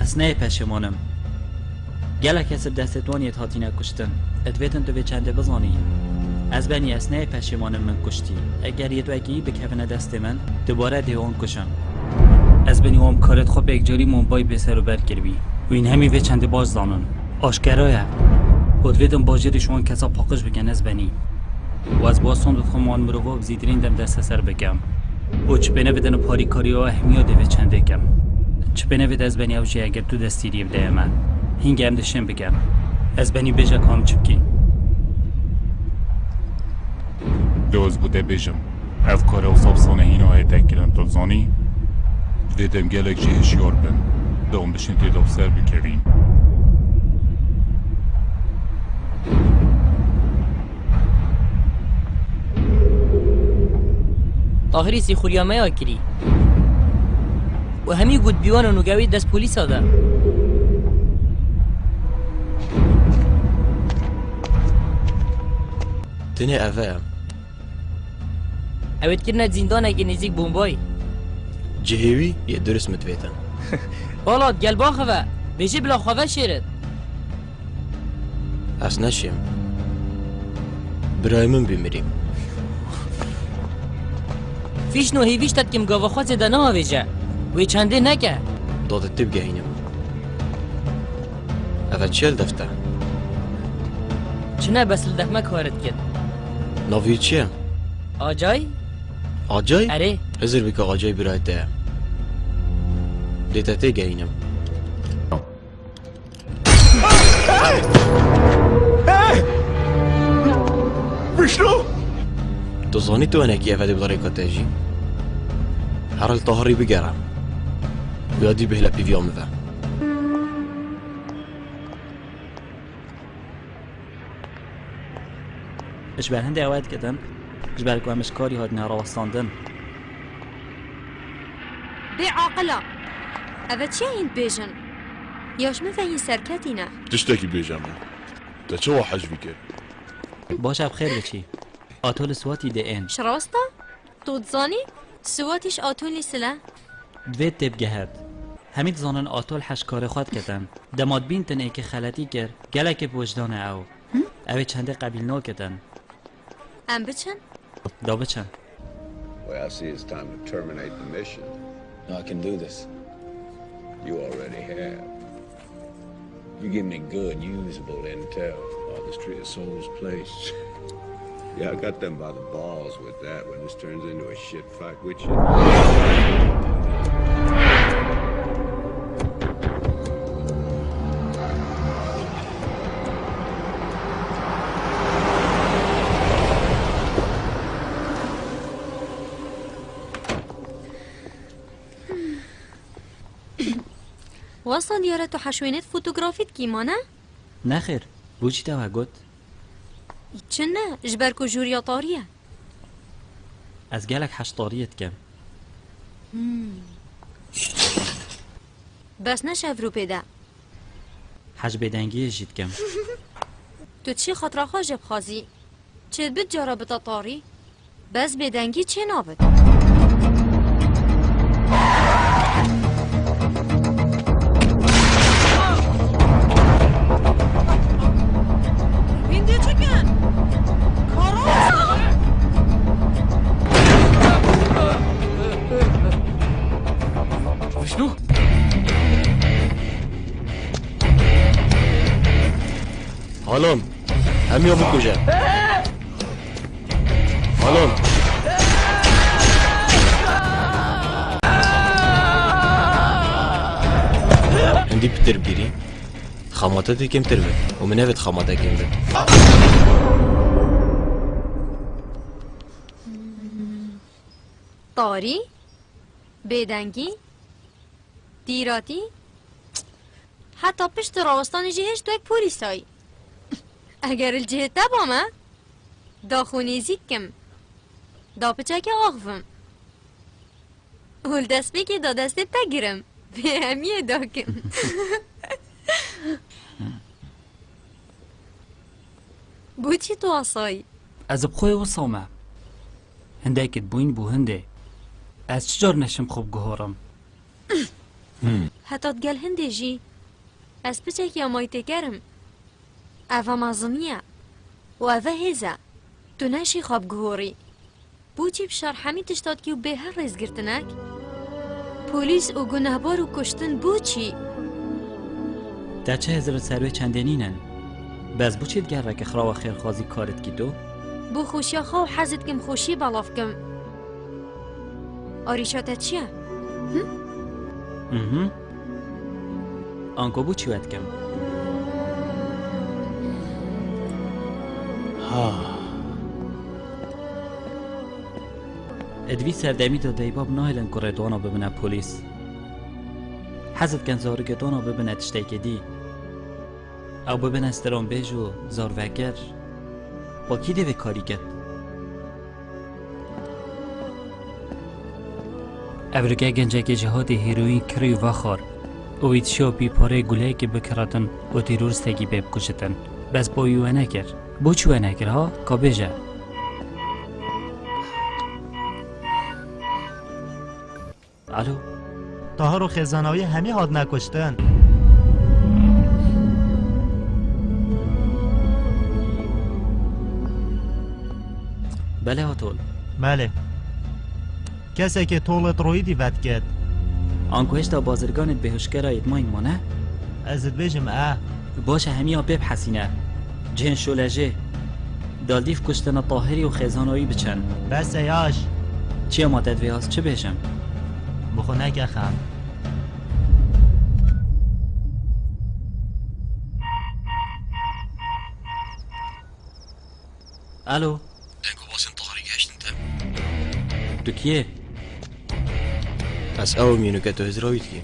Ez neyê peşêman im. Gelek kes bi destê wan yê hatine kuştin. Divêtin tu vê çendê bizanî. Ez benî ez neyê peşêman im min kuştî. Eger yê wekî bikevine destê min, dubare dê wan kuşin. Ez benî wan bi karê xwe pêkcarî Mumbayî bêser û ber kiribî. Wîn hemî vê çendê baş zanin. Aşkera ye. Û divêtin bajêrî ji wan kesa paqij bikin ez benî. Û ez bi wan sond û xwe wan mirova bi zîtirîn dem desteser bikim. Û çi pê nevêt em parîkariya we hemiya dê vê çendê kim. Çi pê nevêt ez benî ew jî eger tu destîriyê bideyê me. Hîngê em dê şên bikin. Ez benî bêje ka em çi bikîn. Lê ez bo te bêjim. Ev kare wisa bi sanehîna heye te kirin, tu dizanî? Divêt em gelek jî hişyar bin. Lê em bişên tê de bi ser bikevîn. Tahirî sîxuriya me ya kirî. Û hemî got bîwan û nûgewî dest polîsa de. Tenê ev e. Ew ê dikirine zîndanekê nêzîk Bombayî. Cihê wî yê durist min divêtin. Welat, gel baxive. Bêjî bila xwe veşêrit. Ez neşêm. Birayê min bî mirî. Fîşno hêvî ji te dikim gava xwe zêde neavêje. Wê çendê neke. Dadê tê bigehînim. Ev e çi ye li def te? Çi ne, bes li def me kar dikir. Navê wî çi ye? Acay? Acay? Erê. Hizir bike Acay birayê te ye. Dê te tê gehînim. Vişnu! Tu zanî tu hinekî eve dê bi rêka te jî. Here li Tahirî bigere. Û ya dî bihêle pêviya min ve. Ji ber hindê ew dikitin, ji ber ku em ji karî hatine rawestandin. Bê aqila! Ev çi ye hîn dibêjin? Ya ji min ve hîn serketî ne. Tiştekî bêje min. Te çawa hej bikir? Baş e, bi xêr biçî. Ato li Swatî dê ên. Ji rast e? Tu dizanî? Swatî ji Ato lîstil e. Divê tê bigehet. Hemî dizanin Ato li hej karê xwe diketin. Dema dibîntin êkê xeletî kir, gelekî bi wijdan e ew. Hı? Ew ê çendê qebîl nakitin. Em biçin? Da biçin. Way I see, it's time to terminate the mission. I can do this. You already have. You give me good, usable intel. Oh, this tree is Soul's place. Yeah, I got them by the balls with that when this turns into a shit fight with you. Wesa diyar e tu heşwênê fotografî dikî, ma ne? Nexêr, bo çi te we got? Çi ne, ji ber ku jûriya tarî ye. Ez gelek hej tariyê dikim. Hmm. Bes ne şev rû pê de. Hez bêdengiyê jî dikim. Tu çi xatira xwe jê bixwazî? Çi dibit cara bita tarî? Bes bêdengî çê nabit. Hîndî çekin! Karo! Vişnu! Halon, hemiya bikuje. Halon. Hindî pitir bîrî. Xamate tê kêmtir be. Û min nevêt xamate kêm be. Tarî, bêdengî, dîratî, heta piştî rawistanê jî hêşt wek polîsayî. Eger li cihê te bame, da xwe nêzîk kim, da piçekê axivim û li destpêkê da destê te girim, vê hemiyê da kim. Bo çi tu asayî? Ez bi xwe wisa me. Hindekî dibûyn bû hindê. Ez çi car neşim xwe biguhorim? Heta digel hindê jî ez piçekî amayî têker im. Eve meziniye û eve hêz e. Tu neşî xwe biguhorî. Bo çi bi şer hemî tişta dikî û bê her rêzgirtinek? Polîs û gunehbar û kuştin bo çi? Te çi hizir li ser wê çendê nînin? Bes bo çi digereke xirawa xêrxwazî kar dikî tu? Bo xweşiya xwe û hez dikim xweşiyê belav kim. Arîşa te çi ye? Hi? Mhm. Anko bo çi we dikim? Ha. Di vî serdemî de daybab nahêlin kurê dona bibine polîs. Hez dikin zarokê dona bibine tiştekê dî. Ew bibine stranbêj û zarveger. Xwe kî dê vê karî ket? Evroke gencekê jihadê hêroyîn kirî û vexwar û wî dişiya pîpareyê guleyekê bikiratin û terorîstekî pê bikuşitin. Bes bo wî we nekir. Bo çi we nekir ha? Ka bêje. Alo. Tahir û xêzana wî hemî hatine kuştin. Belê hatol. Belê. Kesekê tolê royîdî vedket. Anku hêşta bazirganê bêhuşkera îdmayîn mane? Ez dibêjim e. Baş e, hemiya pê bihesîne. Cihên şolejê. Daldîf kuştina Tahirî û xêzana wî biçin. Bes e yaş. Çi ye ma te divê ez çi bêjim? Bi xwe neke xem. Alo. Deng û basên Tahirî gehiştin te. Tu kî yê? Ez ew im yê nuke tu hizra wî dikî.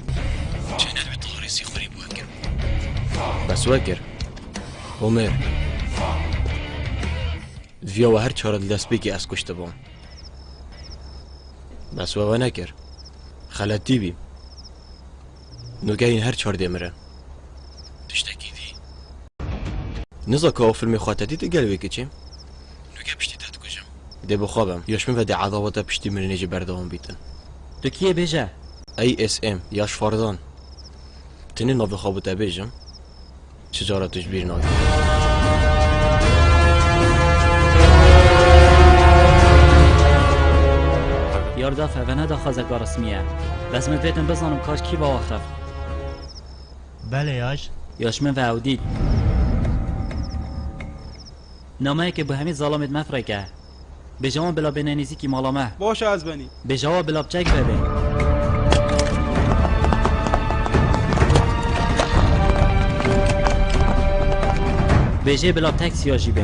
Çê nedibî Tahirî sîxurî bû hekim. Bes we kir. Omer. Viya we her çar li destpêkê ez kuştibûm. Bes we we nekir. Xeletî bî. Nuke hîn her çar dê mirin. Tiştekî dî. Niza ka ew filmê xwe te dît gel wê kiçê? Nuke piştî te dikujim. Dê bi xwe bim. Yaş min ve dê ezaba te piştî mirinê jî berdewam bîtin. Tu kî yê bêje? A S M, Yaş Farzan. Tenê navê xwe bi te bêjim. Çi cara tu ji bîr nakî. Yarda fevene daxwazeka resmî ye. Bes min vêtin bizanim ka ji kî ve axif. Belê yaş. Yaş min ve ew dît. Nameyekê bi hemî zalamêt mefreke. Bêje wan bila bêne nêzîkî mala me. Baş e, ez benî. Bêje wan bila bi çek ve bê. Bêjê bila bi teksiya jî bê.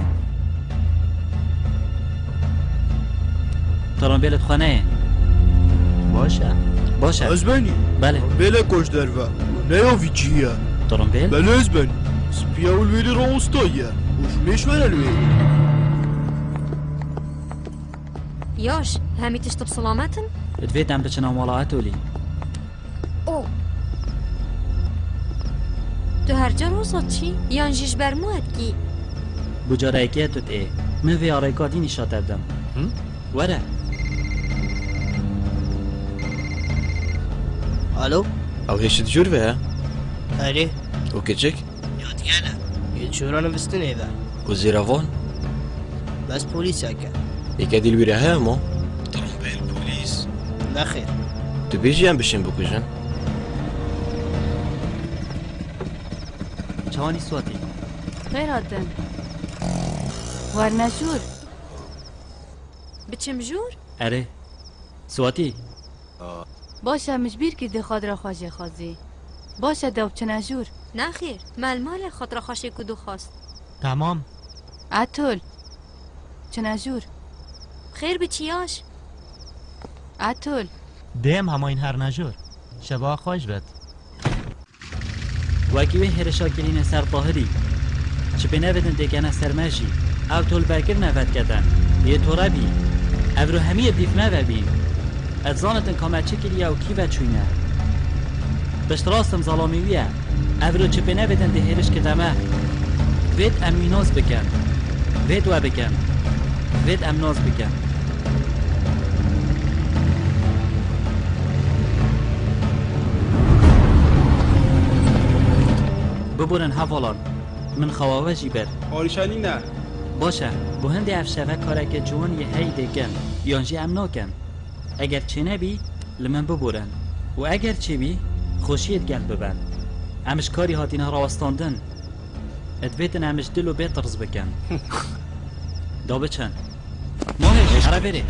Trombêl di xwe neyê. Baş e. Baş e. Ez benî. Belê. Trombêlek ji derve. Ne ya vî cihî ye. Trombêl? Belê ez benî. Spiya û li wêrî rawestayî ye. Û ji mêş were li wêrî. Yaş, hemî tişt bi silamet in? Divê dem biçin mala Etolî. O. Tu her car wisa çî? Yan jî ji ber mû etkî? Bû cara yekê tu tê. Min vê arêka dî nîşa te bidim. Hı? Were. Alo? Ew hêşî di jûr ve ye? Erê. Û keçik? Yadgel e. Yê çora nivistinê ve. Û zêrevan? Bes polîsek e. Yeke dî li wî re heye ma? Trombêl polîs. Nexêr. Tu bêjî em bişên bikujin? Çawanî Swatî? Xêr hatin. Werne jûr. Biçim jûr? Erê. Swatî. Baş e, min ji bîr kir dê xatira xwe jê xwazî. Baş e, dew çine jûr. Nexêr, me li malê xatira xwe şê ku dixwast. Tamam. Etol. Çine jûr. Xêr bi çiyaş. Etol. Dêm hemayîn her ne jûr. Şeva xweş bet. Wekî wê hêrişa kirîne ser Tahirî. Çi pê nevidin têkene ser me jî. Ew tol berkirine vetkete. Yê tore bî. Ev ro hemî yê dîf me ve bîn. Ez zanitin ka me çi kiriye û kî ve çûyne. Piştrast im zalamî wî ye. Ev ro çi pê nevidin dê hêriş kide me. Vêt em wî nas bikin. Vêt we bikin. Vêt em nas bikin. Biborin hevalan, min xewa we jî bir. Alîşanî ne. Baş e, bo hindê ev şeve kareke ciwan yê heyî dê kin, yan jî em nakin. Eger çênebî, li min biborin. Û eger çêbî, xweşiyê digel bibin. Em ji karî hatine rawestandin. Divêtin em ji dil û bê tirs bikin. Da biçin. Mahêj, here vêrê.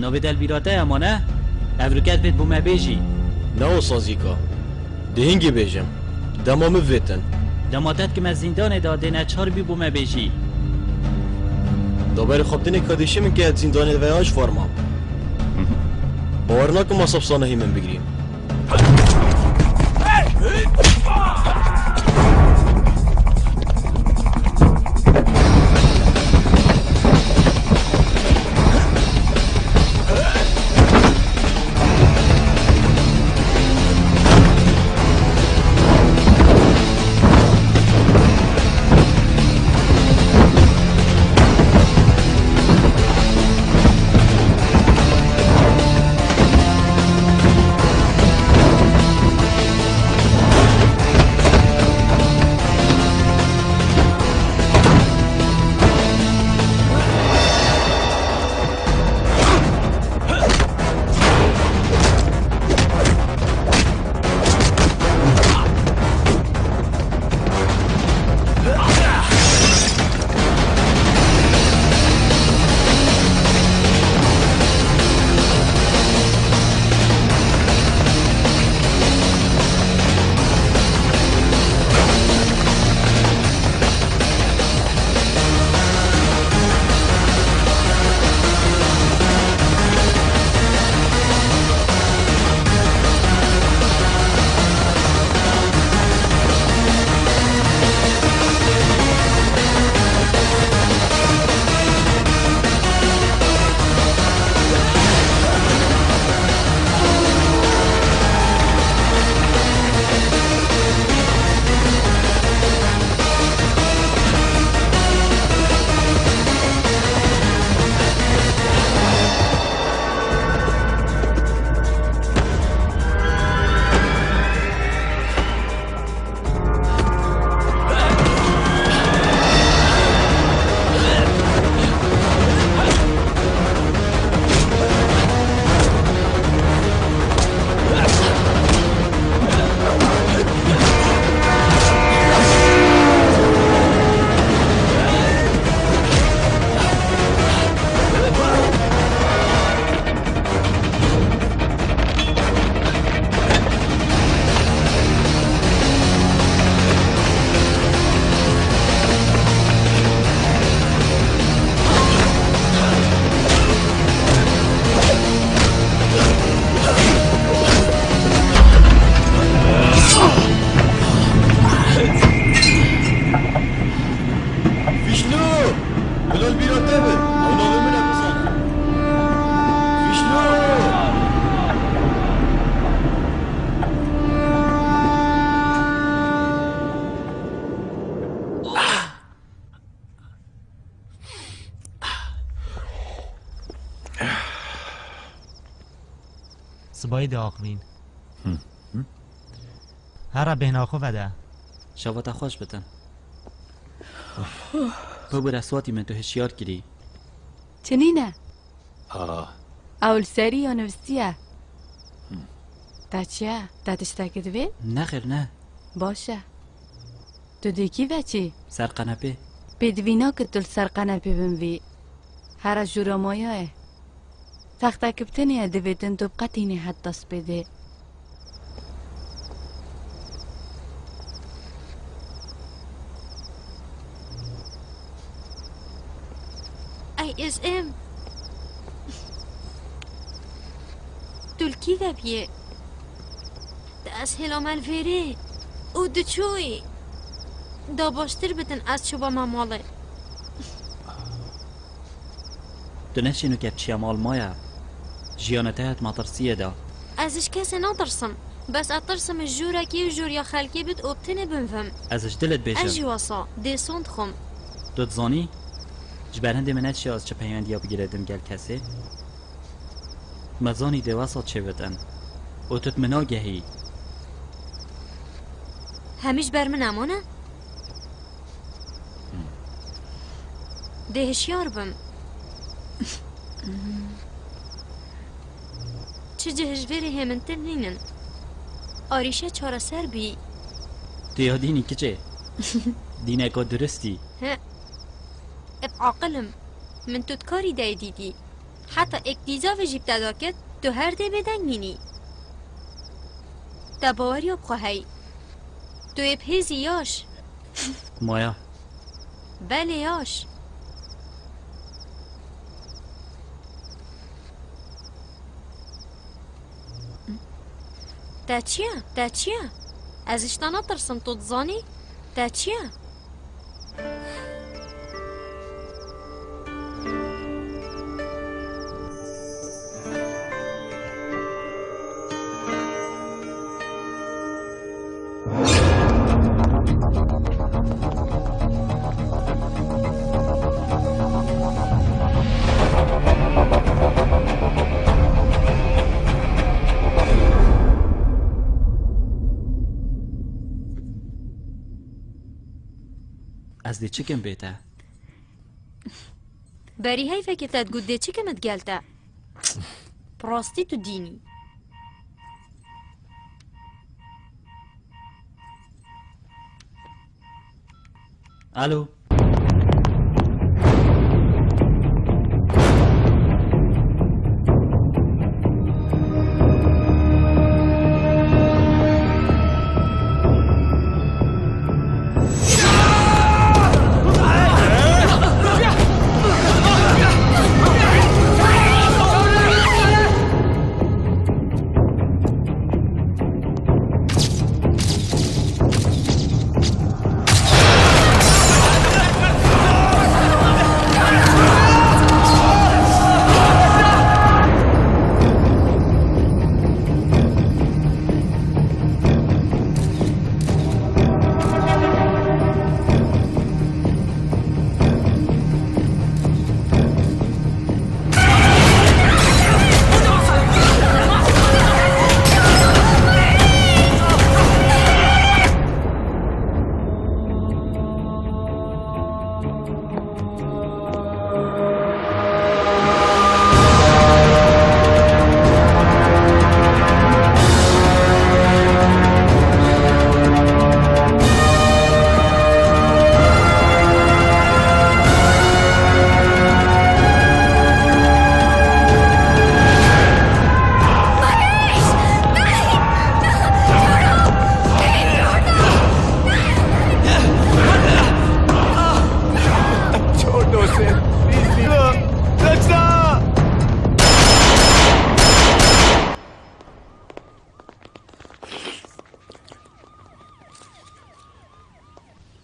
Navê te li bîra te ye, ma ne? Ev rûket vêt bo me bêjî. Ne wisa Zîka. Dê hingî bêjim. Dema min vêtin. Dema te dikime zîndanê de dê neçar bî bo me bêjî. Da berê xwe bidinê kadêşê min ke zîndanê de veya ji xwe re mam. Bawer nakim ma sab sanahî min bigirî. Sibayî diaxivîn. Hı. Hı. Here bêhna xwe vede. Şeva te xweş bitin. Bibire Swatî, min tu hişyar kirî. Çi nîne? Ah. Ew li serî ya nivîstiye. Hı. Te çi ye? Te tiştekî divê? Nexêr, ne. Baş e. Tu dê kî veçî? Ser qenepê. Pêdivî nake tu li ser qenepê binivî. Here jûra maya ye. Textekî bi tenê ye, divê din tu bi qetînê heta spêdê. Ey, ez em. Tu li kî de biyê? Te ez hêla me li vêrê û diçûyî. Da baştir bitin ez çûbame malê. Tu neşî nuke biçiya mal maya. Jiyana te hat metirsiyê de. Ez ji kesê natirsim. Bes ez tirsim ji jûrekî û jûriya xelkê bit û bi tenê binivim. Ez ji dilê dibêjim. Ez jî wesa, dê son dixwim. Tu dizanî? Ji ber hindê min neçiya ez çi peywendiya bigire dim gel kesê. Me zanî dê wesa çêbitin. Û tu di min nagehî. Hemî ji ber min nemane? Dê hişyar bim. Çi cih ji vê rê hêmintir nînin. Arîşe çareser bî. Tu ya dînî kiçê. Dîneka duristî. He. Ev aqil im. Min tu dikarî dayê dîtî. Heta êk dîzavê jî bi te dakir, tu her dê bêdeng mînî. Te baweriya bi xwe hey. Tu yê bi hêzî yaş. Maya. Belê yaş. Te çi ye? Te çi ye? Ez ji te natirsim, tu dizanî? Te çi ye? Ez dê çi kim bê te? Berî heyfekê te digot dê çi kim digel te? Bi rastî tu dînî. Alo.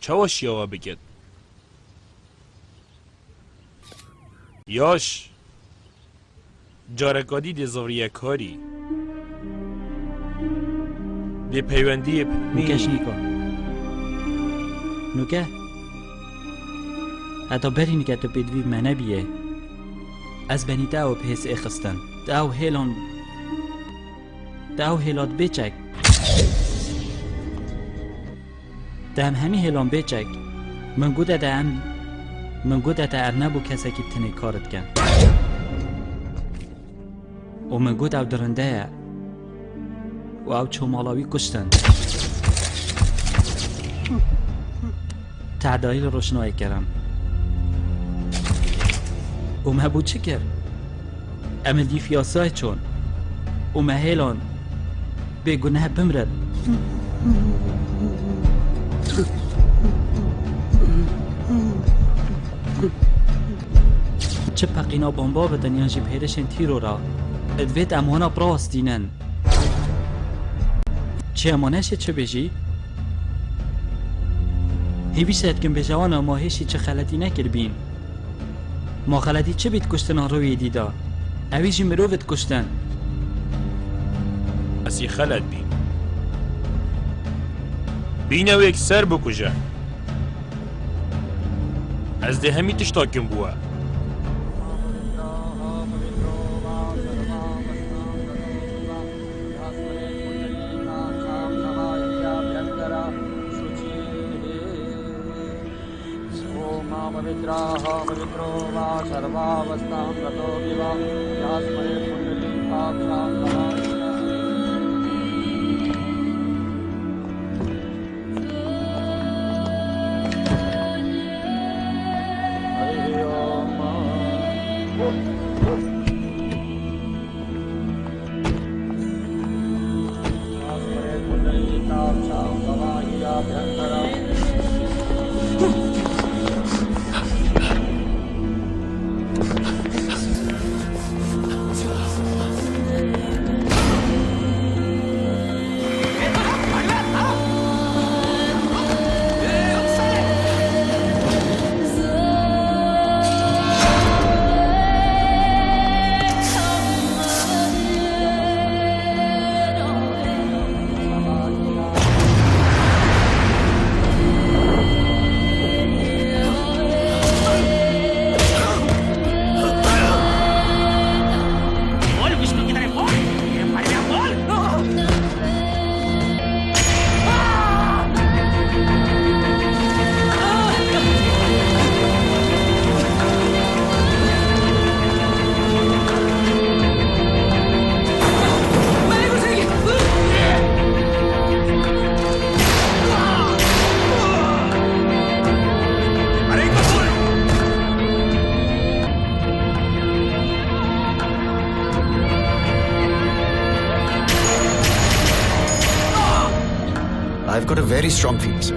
Çawa şiyawa bikin? Yaş. Careka dî dê zivriye karî. Dê peywendiyê bi Nûke mî- şîka. Nûke. Heta berî nike tu pêdivî me nebiyê. Ez benî te ew bi hêz êxistin. Tu ew hêlan Te ew hêla dibê çek. Te em hemî hêlan bê çek. Min gote te em, min gote te ev nebû kesekî bi tinê kar dikin. Û min got ew dirinde ye. Û ew çû mala wî kuştin. Tedayî li roşnayê kirin. Û me bû çi kir? Em li dîf yasayê çûn. Û me hêlan bêguneh bimrin. Çi peqîna bomba bidin yan jî bi hêrişên tîrora, divêt em wana bi rawestînin. Çi em wana şê çi bêjî? Hêvî şe dikim bêje wana ma hêşî çi xeletî nekiribîn. Ma xeletî çi bît kuştina Rûyê dîda? Ewî jî mirov dikuştin. Esî xelet bî. Bîne wê yekser bikuje. Ez dê hemî tişta kim bûwe. Soma पवित्राः पवित्रो वा सर्वावस्थां गतोऽपि वा। या स्मरेत् पुण्डरीकाक्षां नमः। हरिः ओम। I've got a very strong feeling, sir.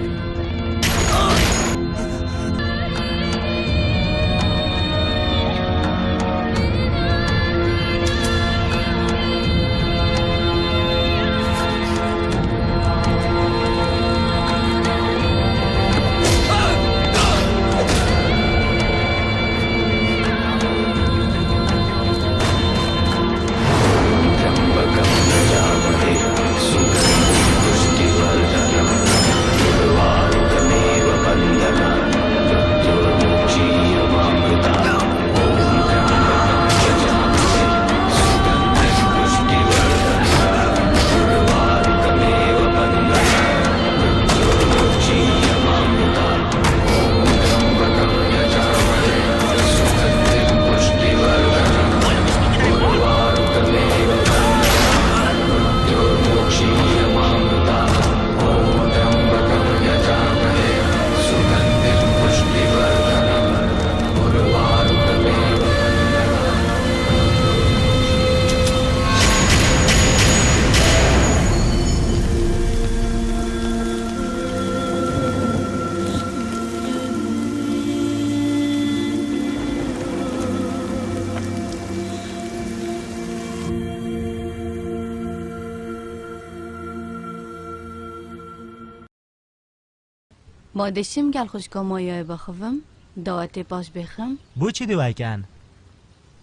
Ma dişim gel xwişka Mayayê bixivim, dawetê paş bêxim. Boçî dê wekin?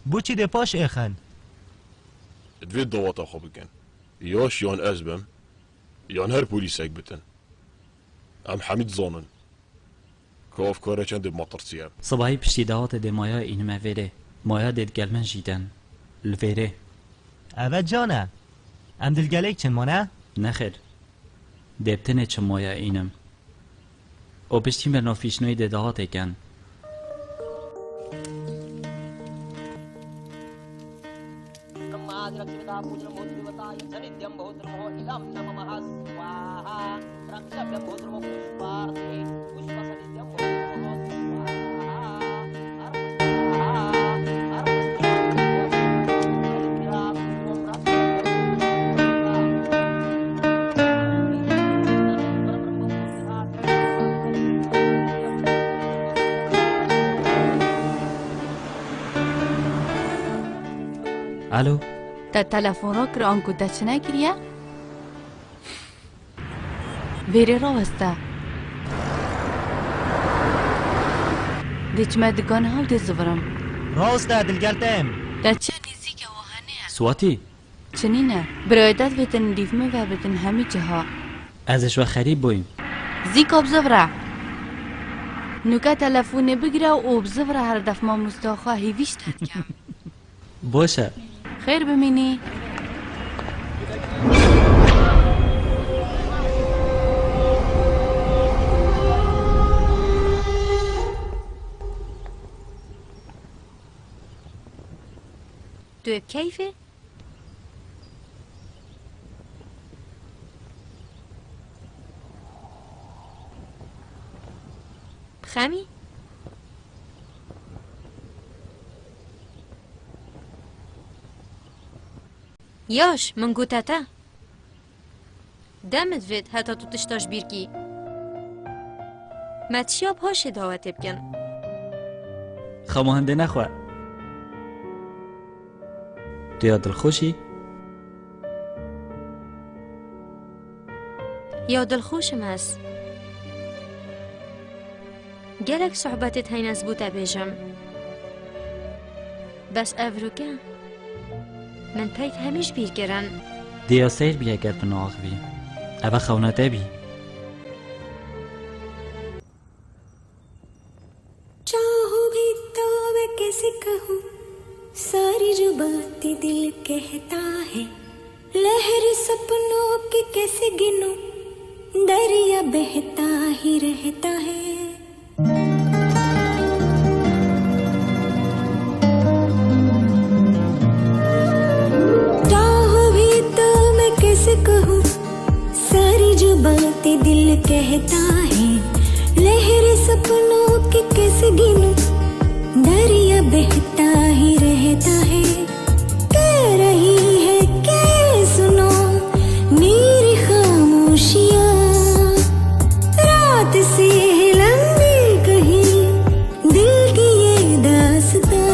Boçî dê paş êxin? Divê daweta xwe bikin. Yaş yan ez bim, yan her polîsek bitin. Em hemî dizanin. Ka ev kare çendê bi me tirsiye. Sibahî piştî dawetê dê Maya înime vêrê. Maya dê digel min jî den. Li vêrê. Eve can e. Em dilgelek çin ma ne? Nexêr. Dê bi tenê çi maya înim. Û piştî me navîşnoyî dê dahatê ken. ब्रह्मादिरक्षिता पूजनमोदिदेवताय सनिध्यं भवतु नमो इदं न ममः स्वाहा। रक्षभ्यं भवतु नमो पुष्पार्थे पुष्पसनिध्यं भवतु नमो स्वाहा। Alo. Te telefon rakir anku te çi nekiriye? Vêrê raweste. Dê çime dikaniha û dê zivirim. Raweste, dilgel te em. Te çi nêzîke wiha neye? Swatî. Çi nîne? Birayê te divê te nirîv min vebitin hemî ciha. Ez ji we xerîb bûyim. Zîka bizivire. Nûke telefonê bigire û bizivire her def mamosta xwe hêvî ji te dikim. Baş e. Xêr bimînî. Tu yê bi keyfê? Bi xemî? Yaş, min gote te. Dem divêt heta tu tişta ji bîr kî. Me çiya paşê dawetê bikin. Xema hindê nexwe. Tu ya dilxweş î? Ya dilxweş im ez. Gelek sohbetêt heyne ez bo te bêjim. Bes evroke min peyv hemî ji bîr kirin. Dê ya seyr bî eger tu naaxivî. Eve xewna te bî. चाहूं भी तो मैं कैसे कहूँ, सारी जो बातें दिल कहता है। लहर सपनों की कैसे गिनूं, दरिया बहता ही रहता है। चाहूं भी तो मैं कैसे कहूँ, सारी जो बातें दिल कहता है। लहर सपनों की कैसे गिनूं, दरिया बहता ही रहता है। कह रही है कि सुनो मेरी खामोशियाँ, रात से है लंबी कहीं दिल की ये दास्तां।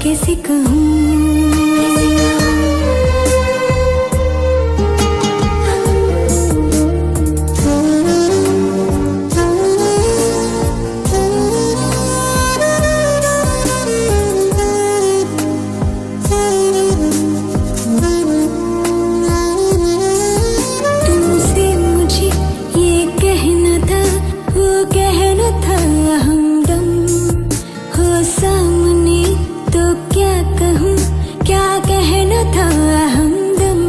कैसे कहूँ। तुमसे मुझे ये कहना था, वो कहना था हमदम। हो सामने तो क्या कहूँ, क्या कहना था हमदम।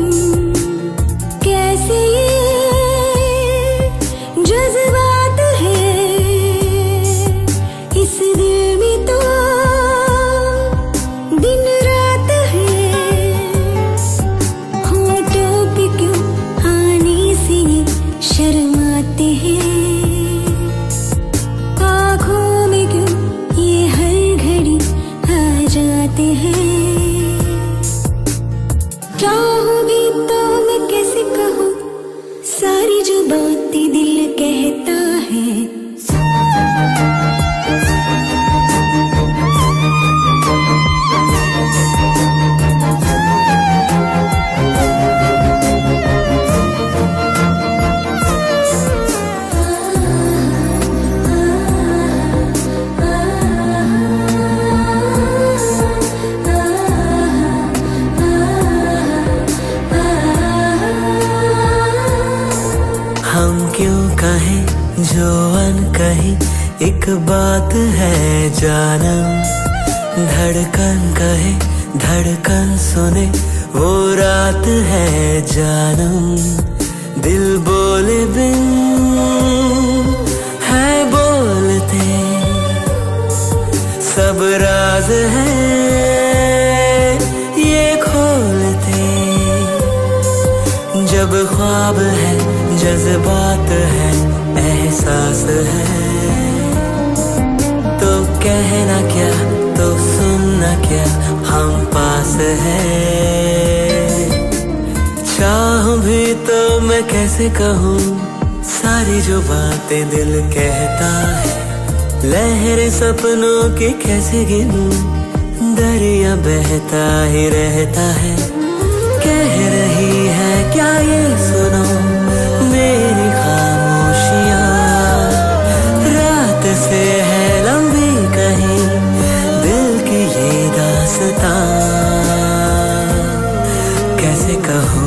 कैसे ये जज्बात है, इस दिल में तो दिन रात है। होठों पे क्यों आने से ये शर्माते हैं, आँखों में क्यों ये हर घड़ी आ जाते हैं। चाहूँ भी तो मैं कैसे कहूँ, सारी जो बातें दिल कहता है। हम क्यों कहें जो अनकही, एक बात है जानम। धड़कन कहे, धड़कन सुने, वो रात है जानम, दिल बोले बिन है बोलते, सब राज है ये खोलते। जब ख्वाब है, जज्बात है, एहसास है, तो कहना क्या, तो सुनना क्या, हम पास हैं। चाहूं भी तो मैं कैसे कहूँ, सारी जो बातें दिल कहता है, लहरें सपनों की कैसे गिनूं, दरिया बहता ही रहता है। कह रही है क्या ये, सुनो मेरी खामोशियाँ। रात से है लंबी कहीं दिल की ये दास्तां, कैसे कहूँ।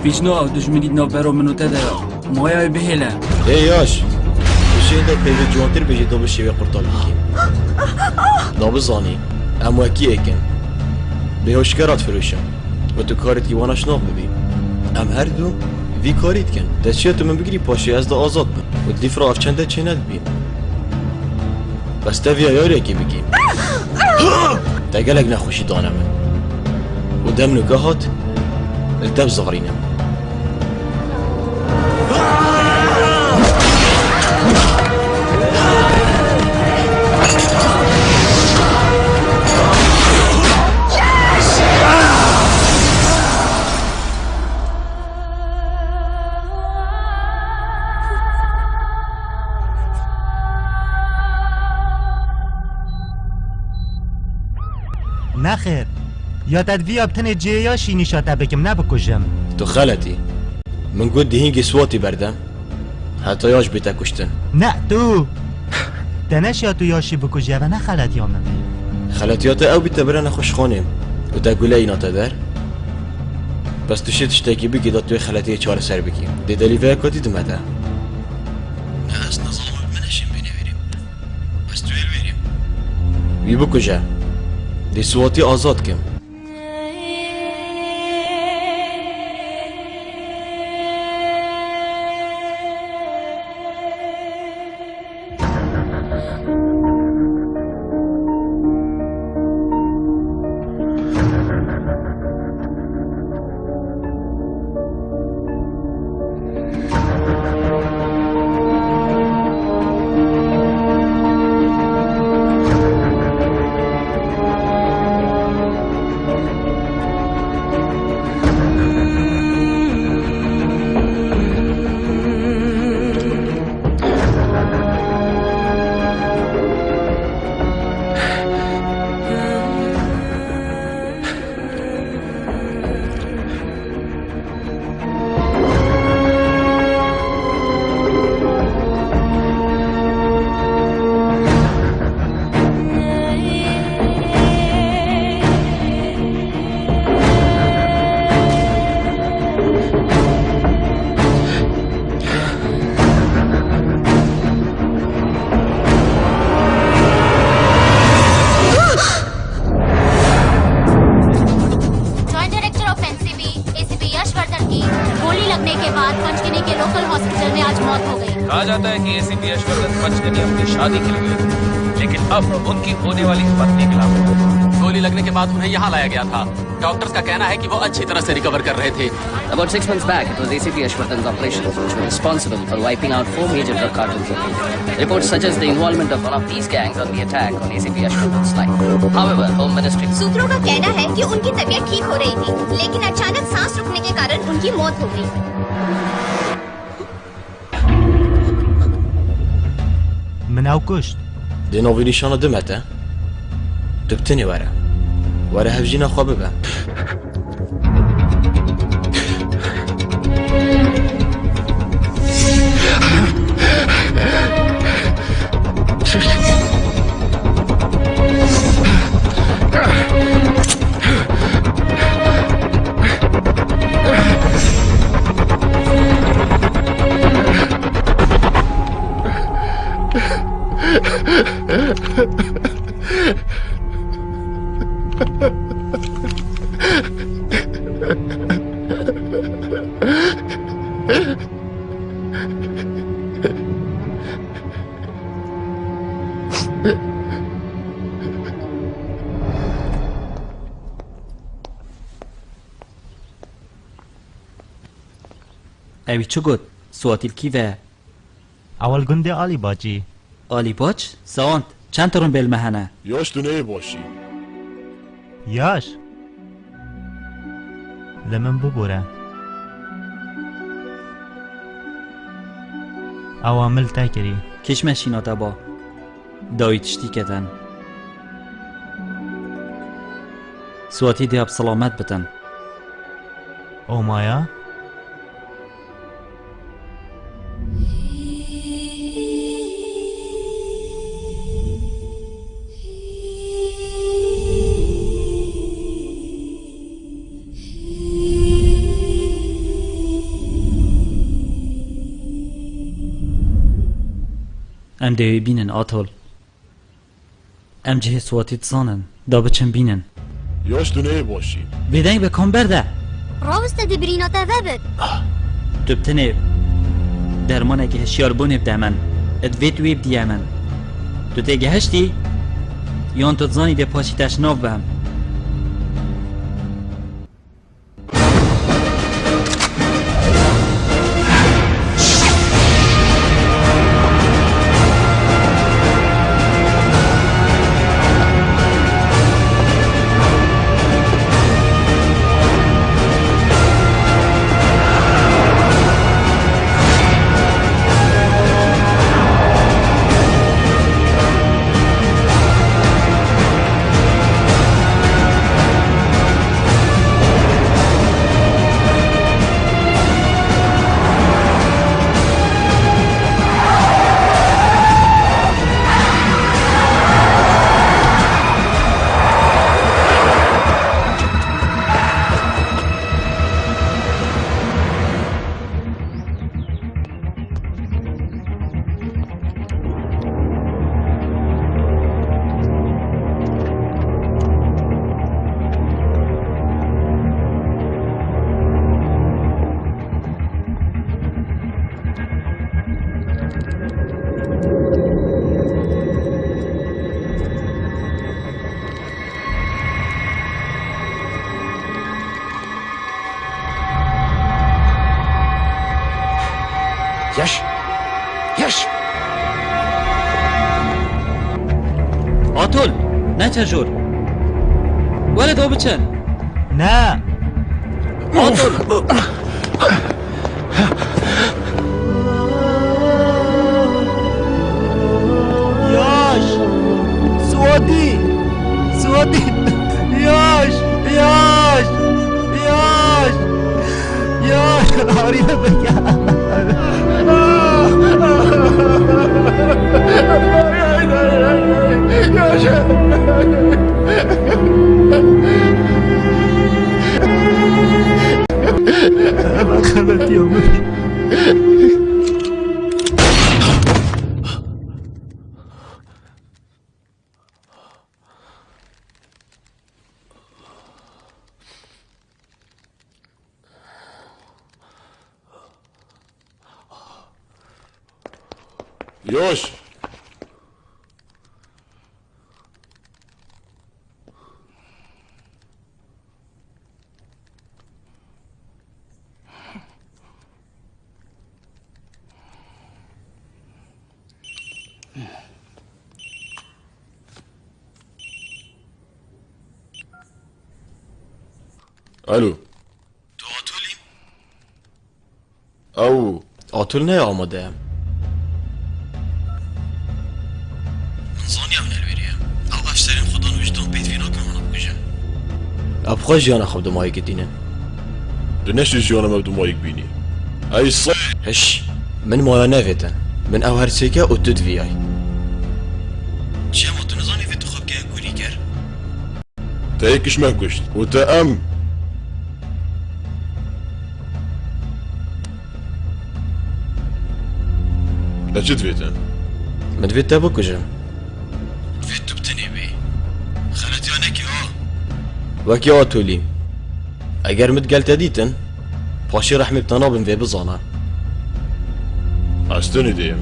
Pîşno ew dijminî di navbera min û te de ye. Maya wê bihêle. Ê yaş. Tu jê de peyvê ciwantir bêjî da bi şêwê qurtal bikî. Da bizanî, em wekî yek in. Bêhoşkera difiroşin. Û tu karî dikî wana şinax bibî. Em her du vî karî dikin. Te çiya tu min bigirî paşê ez da azad bim. Û di dîf re ev çende çênedibî. Bes te viya yarekî bikî. Te gelek nexweşî dane min. Û dem nuke hat, li te bizixirînim. Nexêr. Ya te di vî ya bi tenê cihê ya şî nîşa te bikim, ne bikujim. Tu xeletî. Min got di hîngê Swatî berde. Heta yaş bête kuştin. Ne, tu! Te neşiya tu yaşî bikujî, eve ne xeletiya min bî. Xeletiya te ew bî te bire nexweşxanê û te gule îna te der. Bes tu şê tiştekî bikî da tu yê xeletiyê çareser bikî. Dê delîveyeka dî dime te. Ne ez nizanim min eşîn bînê vêrî. Bes tu yê li vêrî. Wî bikuje. Dê Swatî azad kim. पता है कि एसीपी यशवर्धन पंचगनी अपनी शादी के लिए गए थे, लेकिन अब उनकी होने वाली पत्नी के लापता। गोली लगने के बाद उन्हें यहाँ लाया गया था। डॉक्टर्स का कहना है कि वो अच्छी तरह से रिकवर कर रहे थे। About six months back, it was A C P Yashwardhan's operations which were responsible for wiping out four major drug cartels in India. Reports suggest the involvement of one of these gangs on the attack on A C P Yashwardhan's life. However, Home Ministry सूत्रों का कहना है कि उनकी तबीयत ठीक हो रही थी, लेकिन अचानक सांस रुकने के कारण उनकी मौत हो गई। Min ew kuşt. Di navî nîşana du me te. Tu bi tenê were. Were hevjîna xwe bibe. Ewî çi got? Swatî li kî ve ye? Ew li gundê Alî Bacî. Alî Bac? Sawand, çend tirimbêl me hene? Yaş, tu neyê başî. Yaş? Li min bibûre. Ewa min li te kirî. Kî ji me şîna te ba? Dawî tiştî keten. Swatî diya bi selamet bitin. Omaya? Em dê wê bînin, Atol. Em cihê Swatî dizanin, da biçin bînin. Yaş, tu neyê başî. Bêdeng be, kom berde. Rawiste di birîna te vebit. Tu bi tenê dermanekî hişyarbûnê bide min. Divê tu wê bidiyê min. Tu tê gehiştî, yan tu dizanî dê paşî te şinav bim. Yaş! Yaş! Atol, neçe jor. Were da biçin. Ne! Atol! Yaş! Swatî! Swatî! Yaş! Yaş! Yaş! Yaş! Arî bike! Yaş! Bak, evet, yok. Yoş! Alo. Tu Atulî? Ew. Atul ne amade ye. Min zaniya hûn li wêrê ye. Ew ev serên xwedan û ji don pêdivî nakin hûn bikujin. Ev xwe jiyana xwe bi dimayekê tînin. Tu neşî jiyana me bi dimayek bînî. Ey se- Hiş. Min maya nevêtin. Min ew her sêke û tu diviyay. Çima tu nizanî vê tu xwe bike kurî ker? Te yek kişmek kuşt û te em. Te çi divêtin? Min divêt te bikujim. Divêt tu bi tenê bî. Xeletiya nekî ha. Wekî Atolî. Eger min digel te dîtin, paşê rehmê bi te nabim vê bizana. Ez tenê dêyim.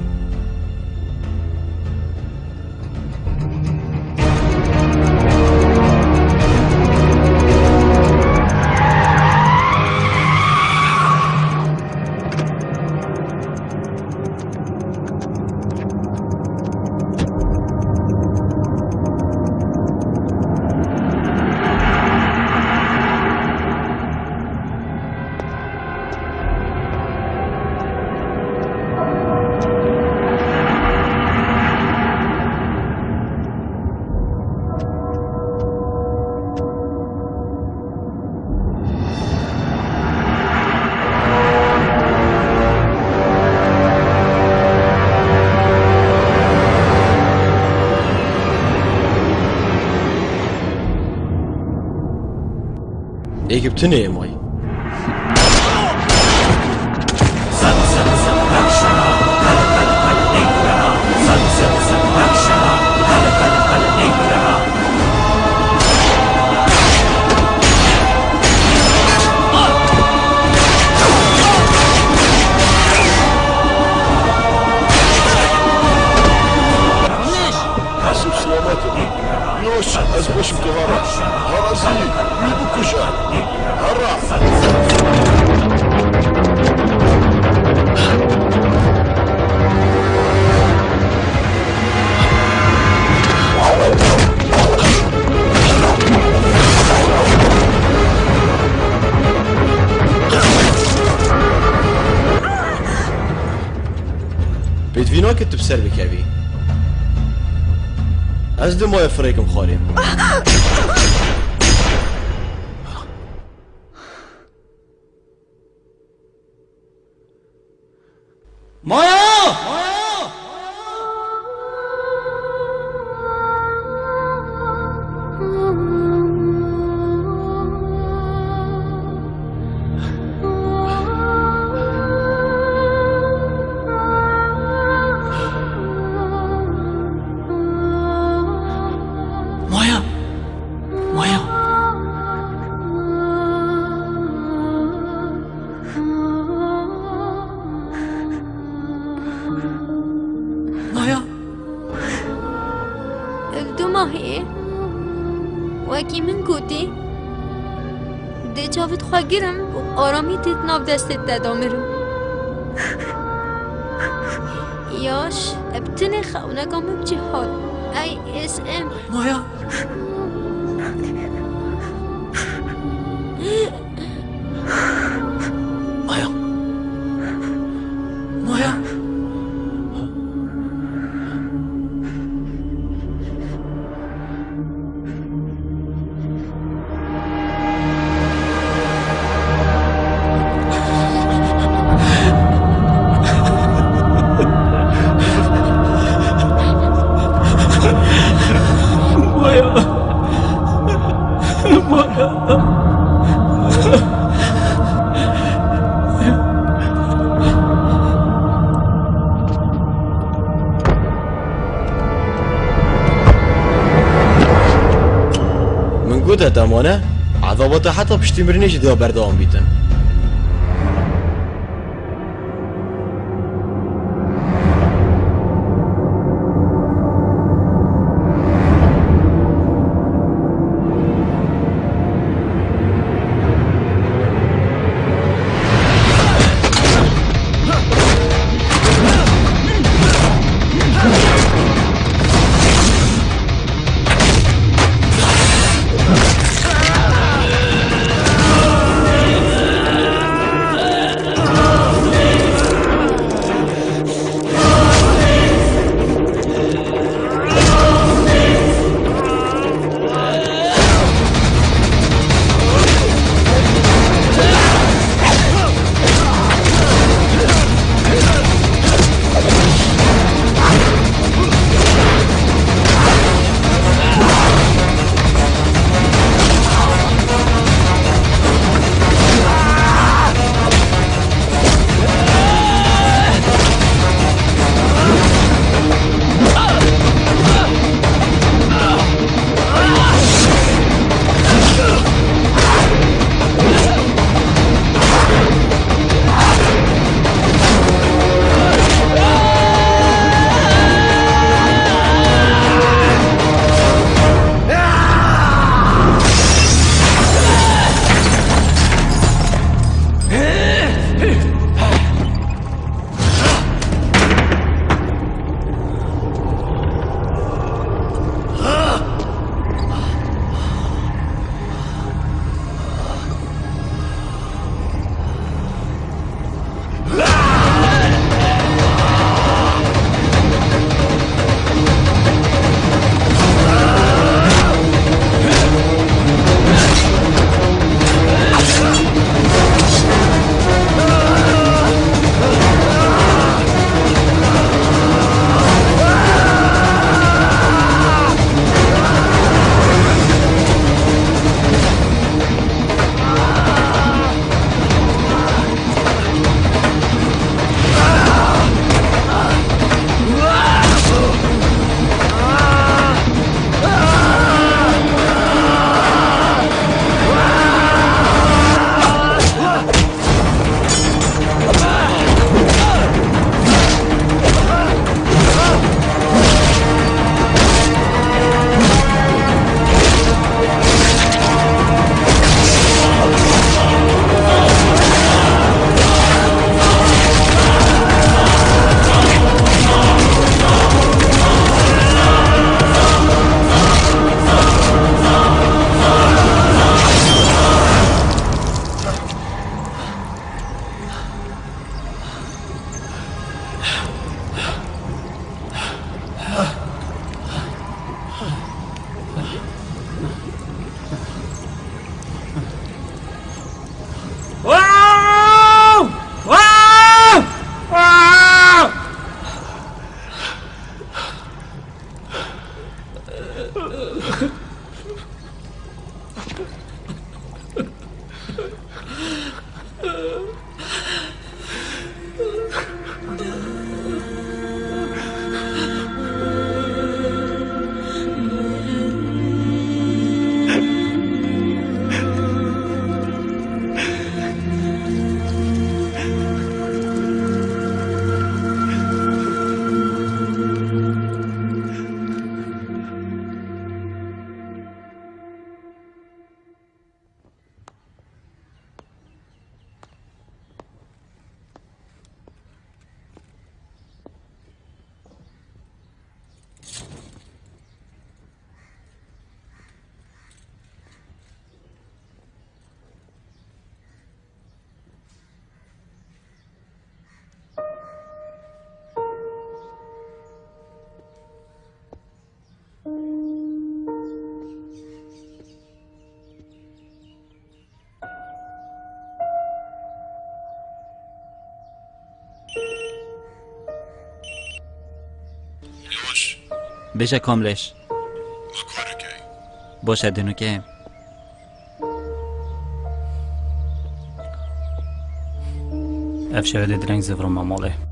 Êk bi tinê yê may. Esû selamet. Yoş, ez beşim tu hara. Hara zî, wî bikuje. Hara. Pêdivî nake tu bi ser bikevî. Ez dê maye firêkim xwarê. Maya! Maya! Maya! Maya! Ev du mahî ye. Wekî min gotî, dê çavêt xwe girim û aramî tê di nav destê te de mirim. Yaş, ev tinê xewneka min cî hat. Ey S M. Maya! Maya! Maya! Maya! Min got heta mane, ezaba te heta piştî mirinê jî dê berdewam bîtin. Wow! Wow! Wow! Bêje Kamleş. Baş e, dinûke. Ev şeve dê direng zivirime malê.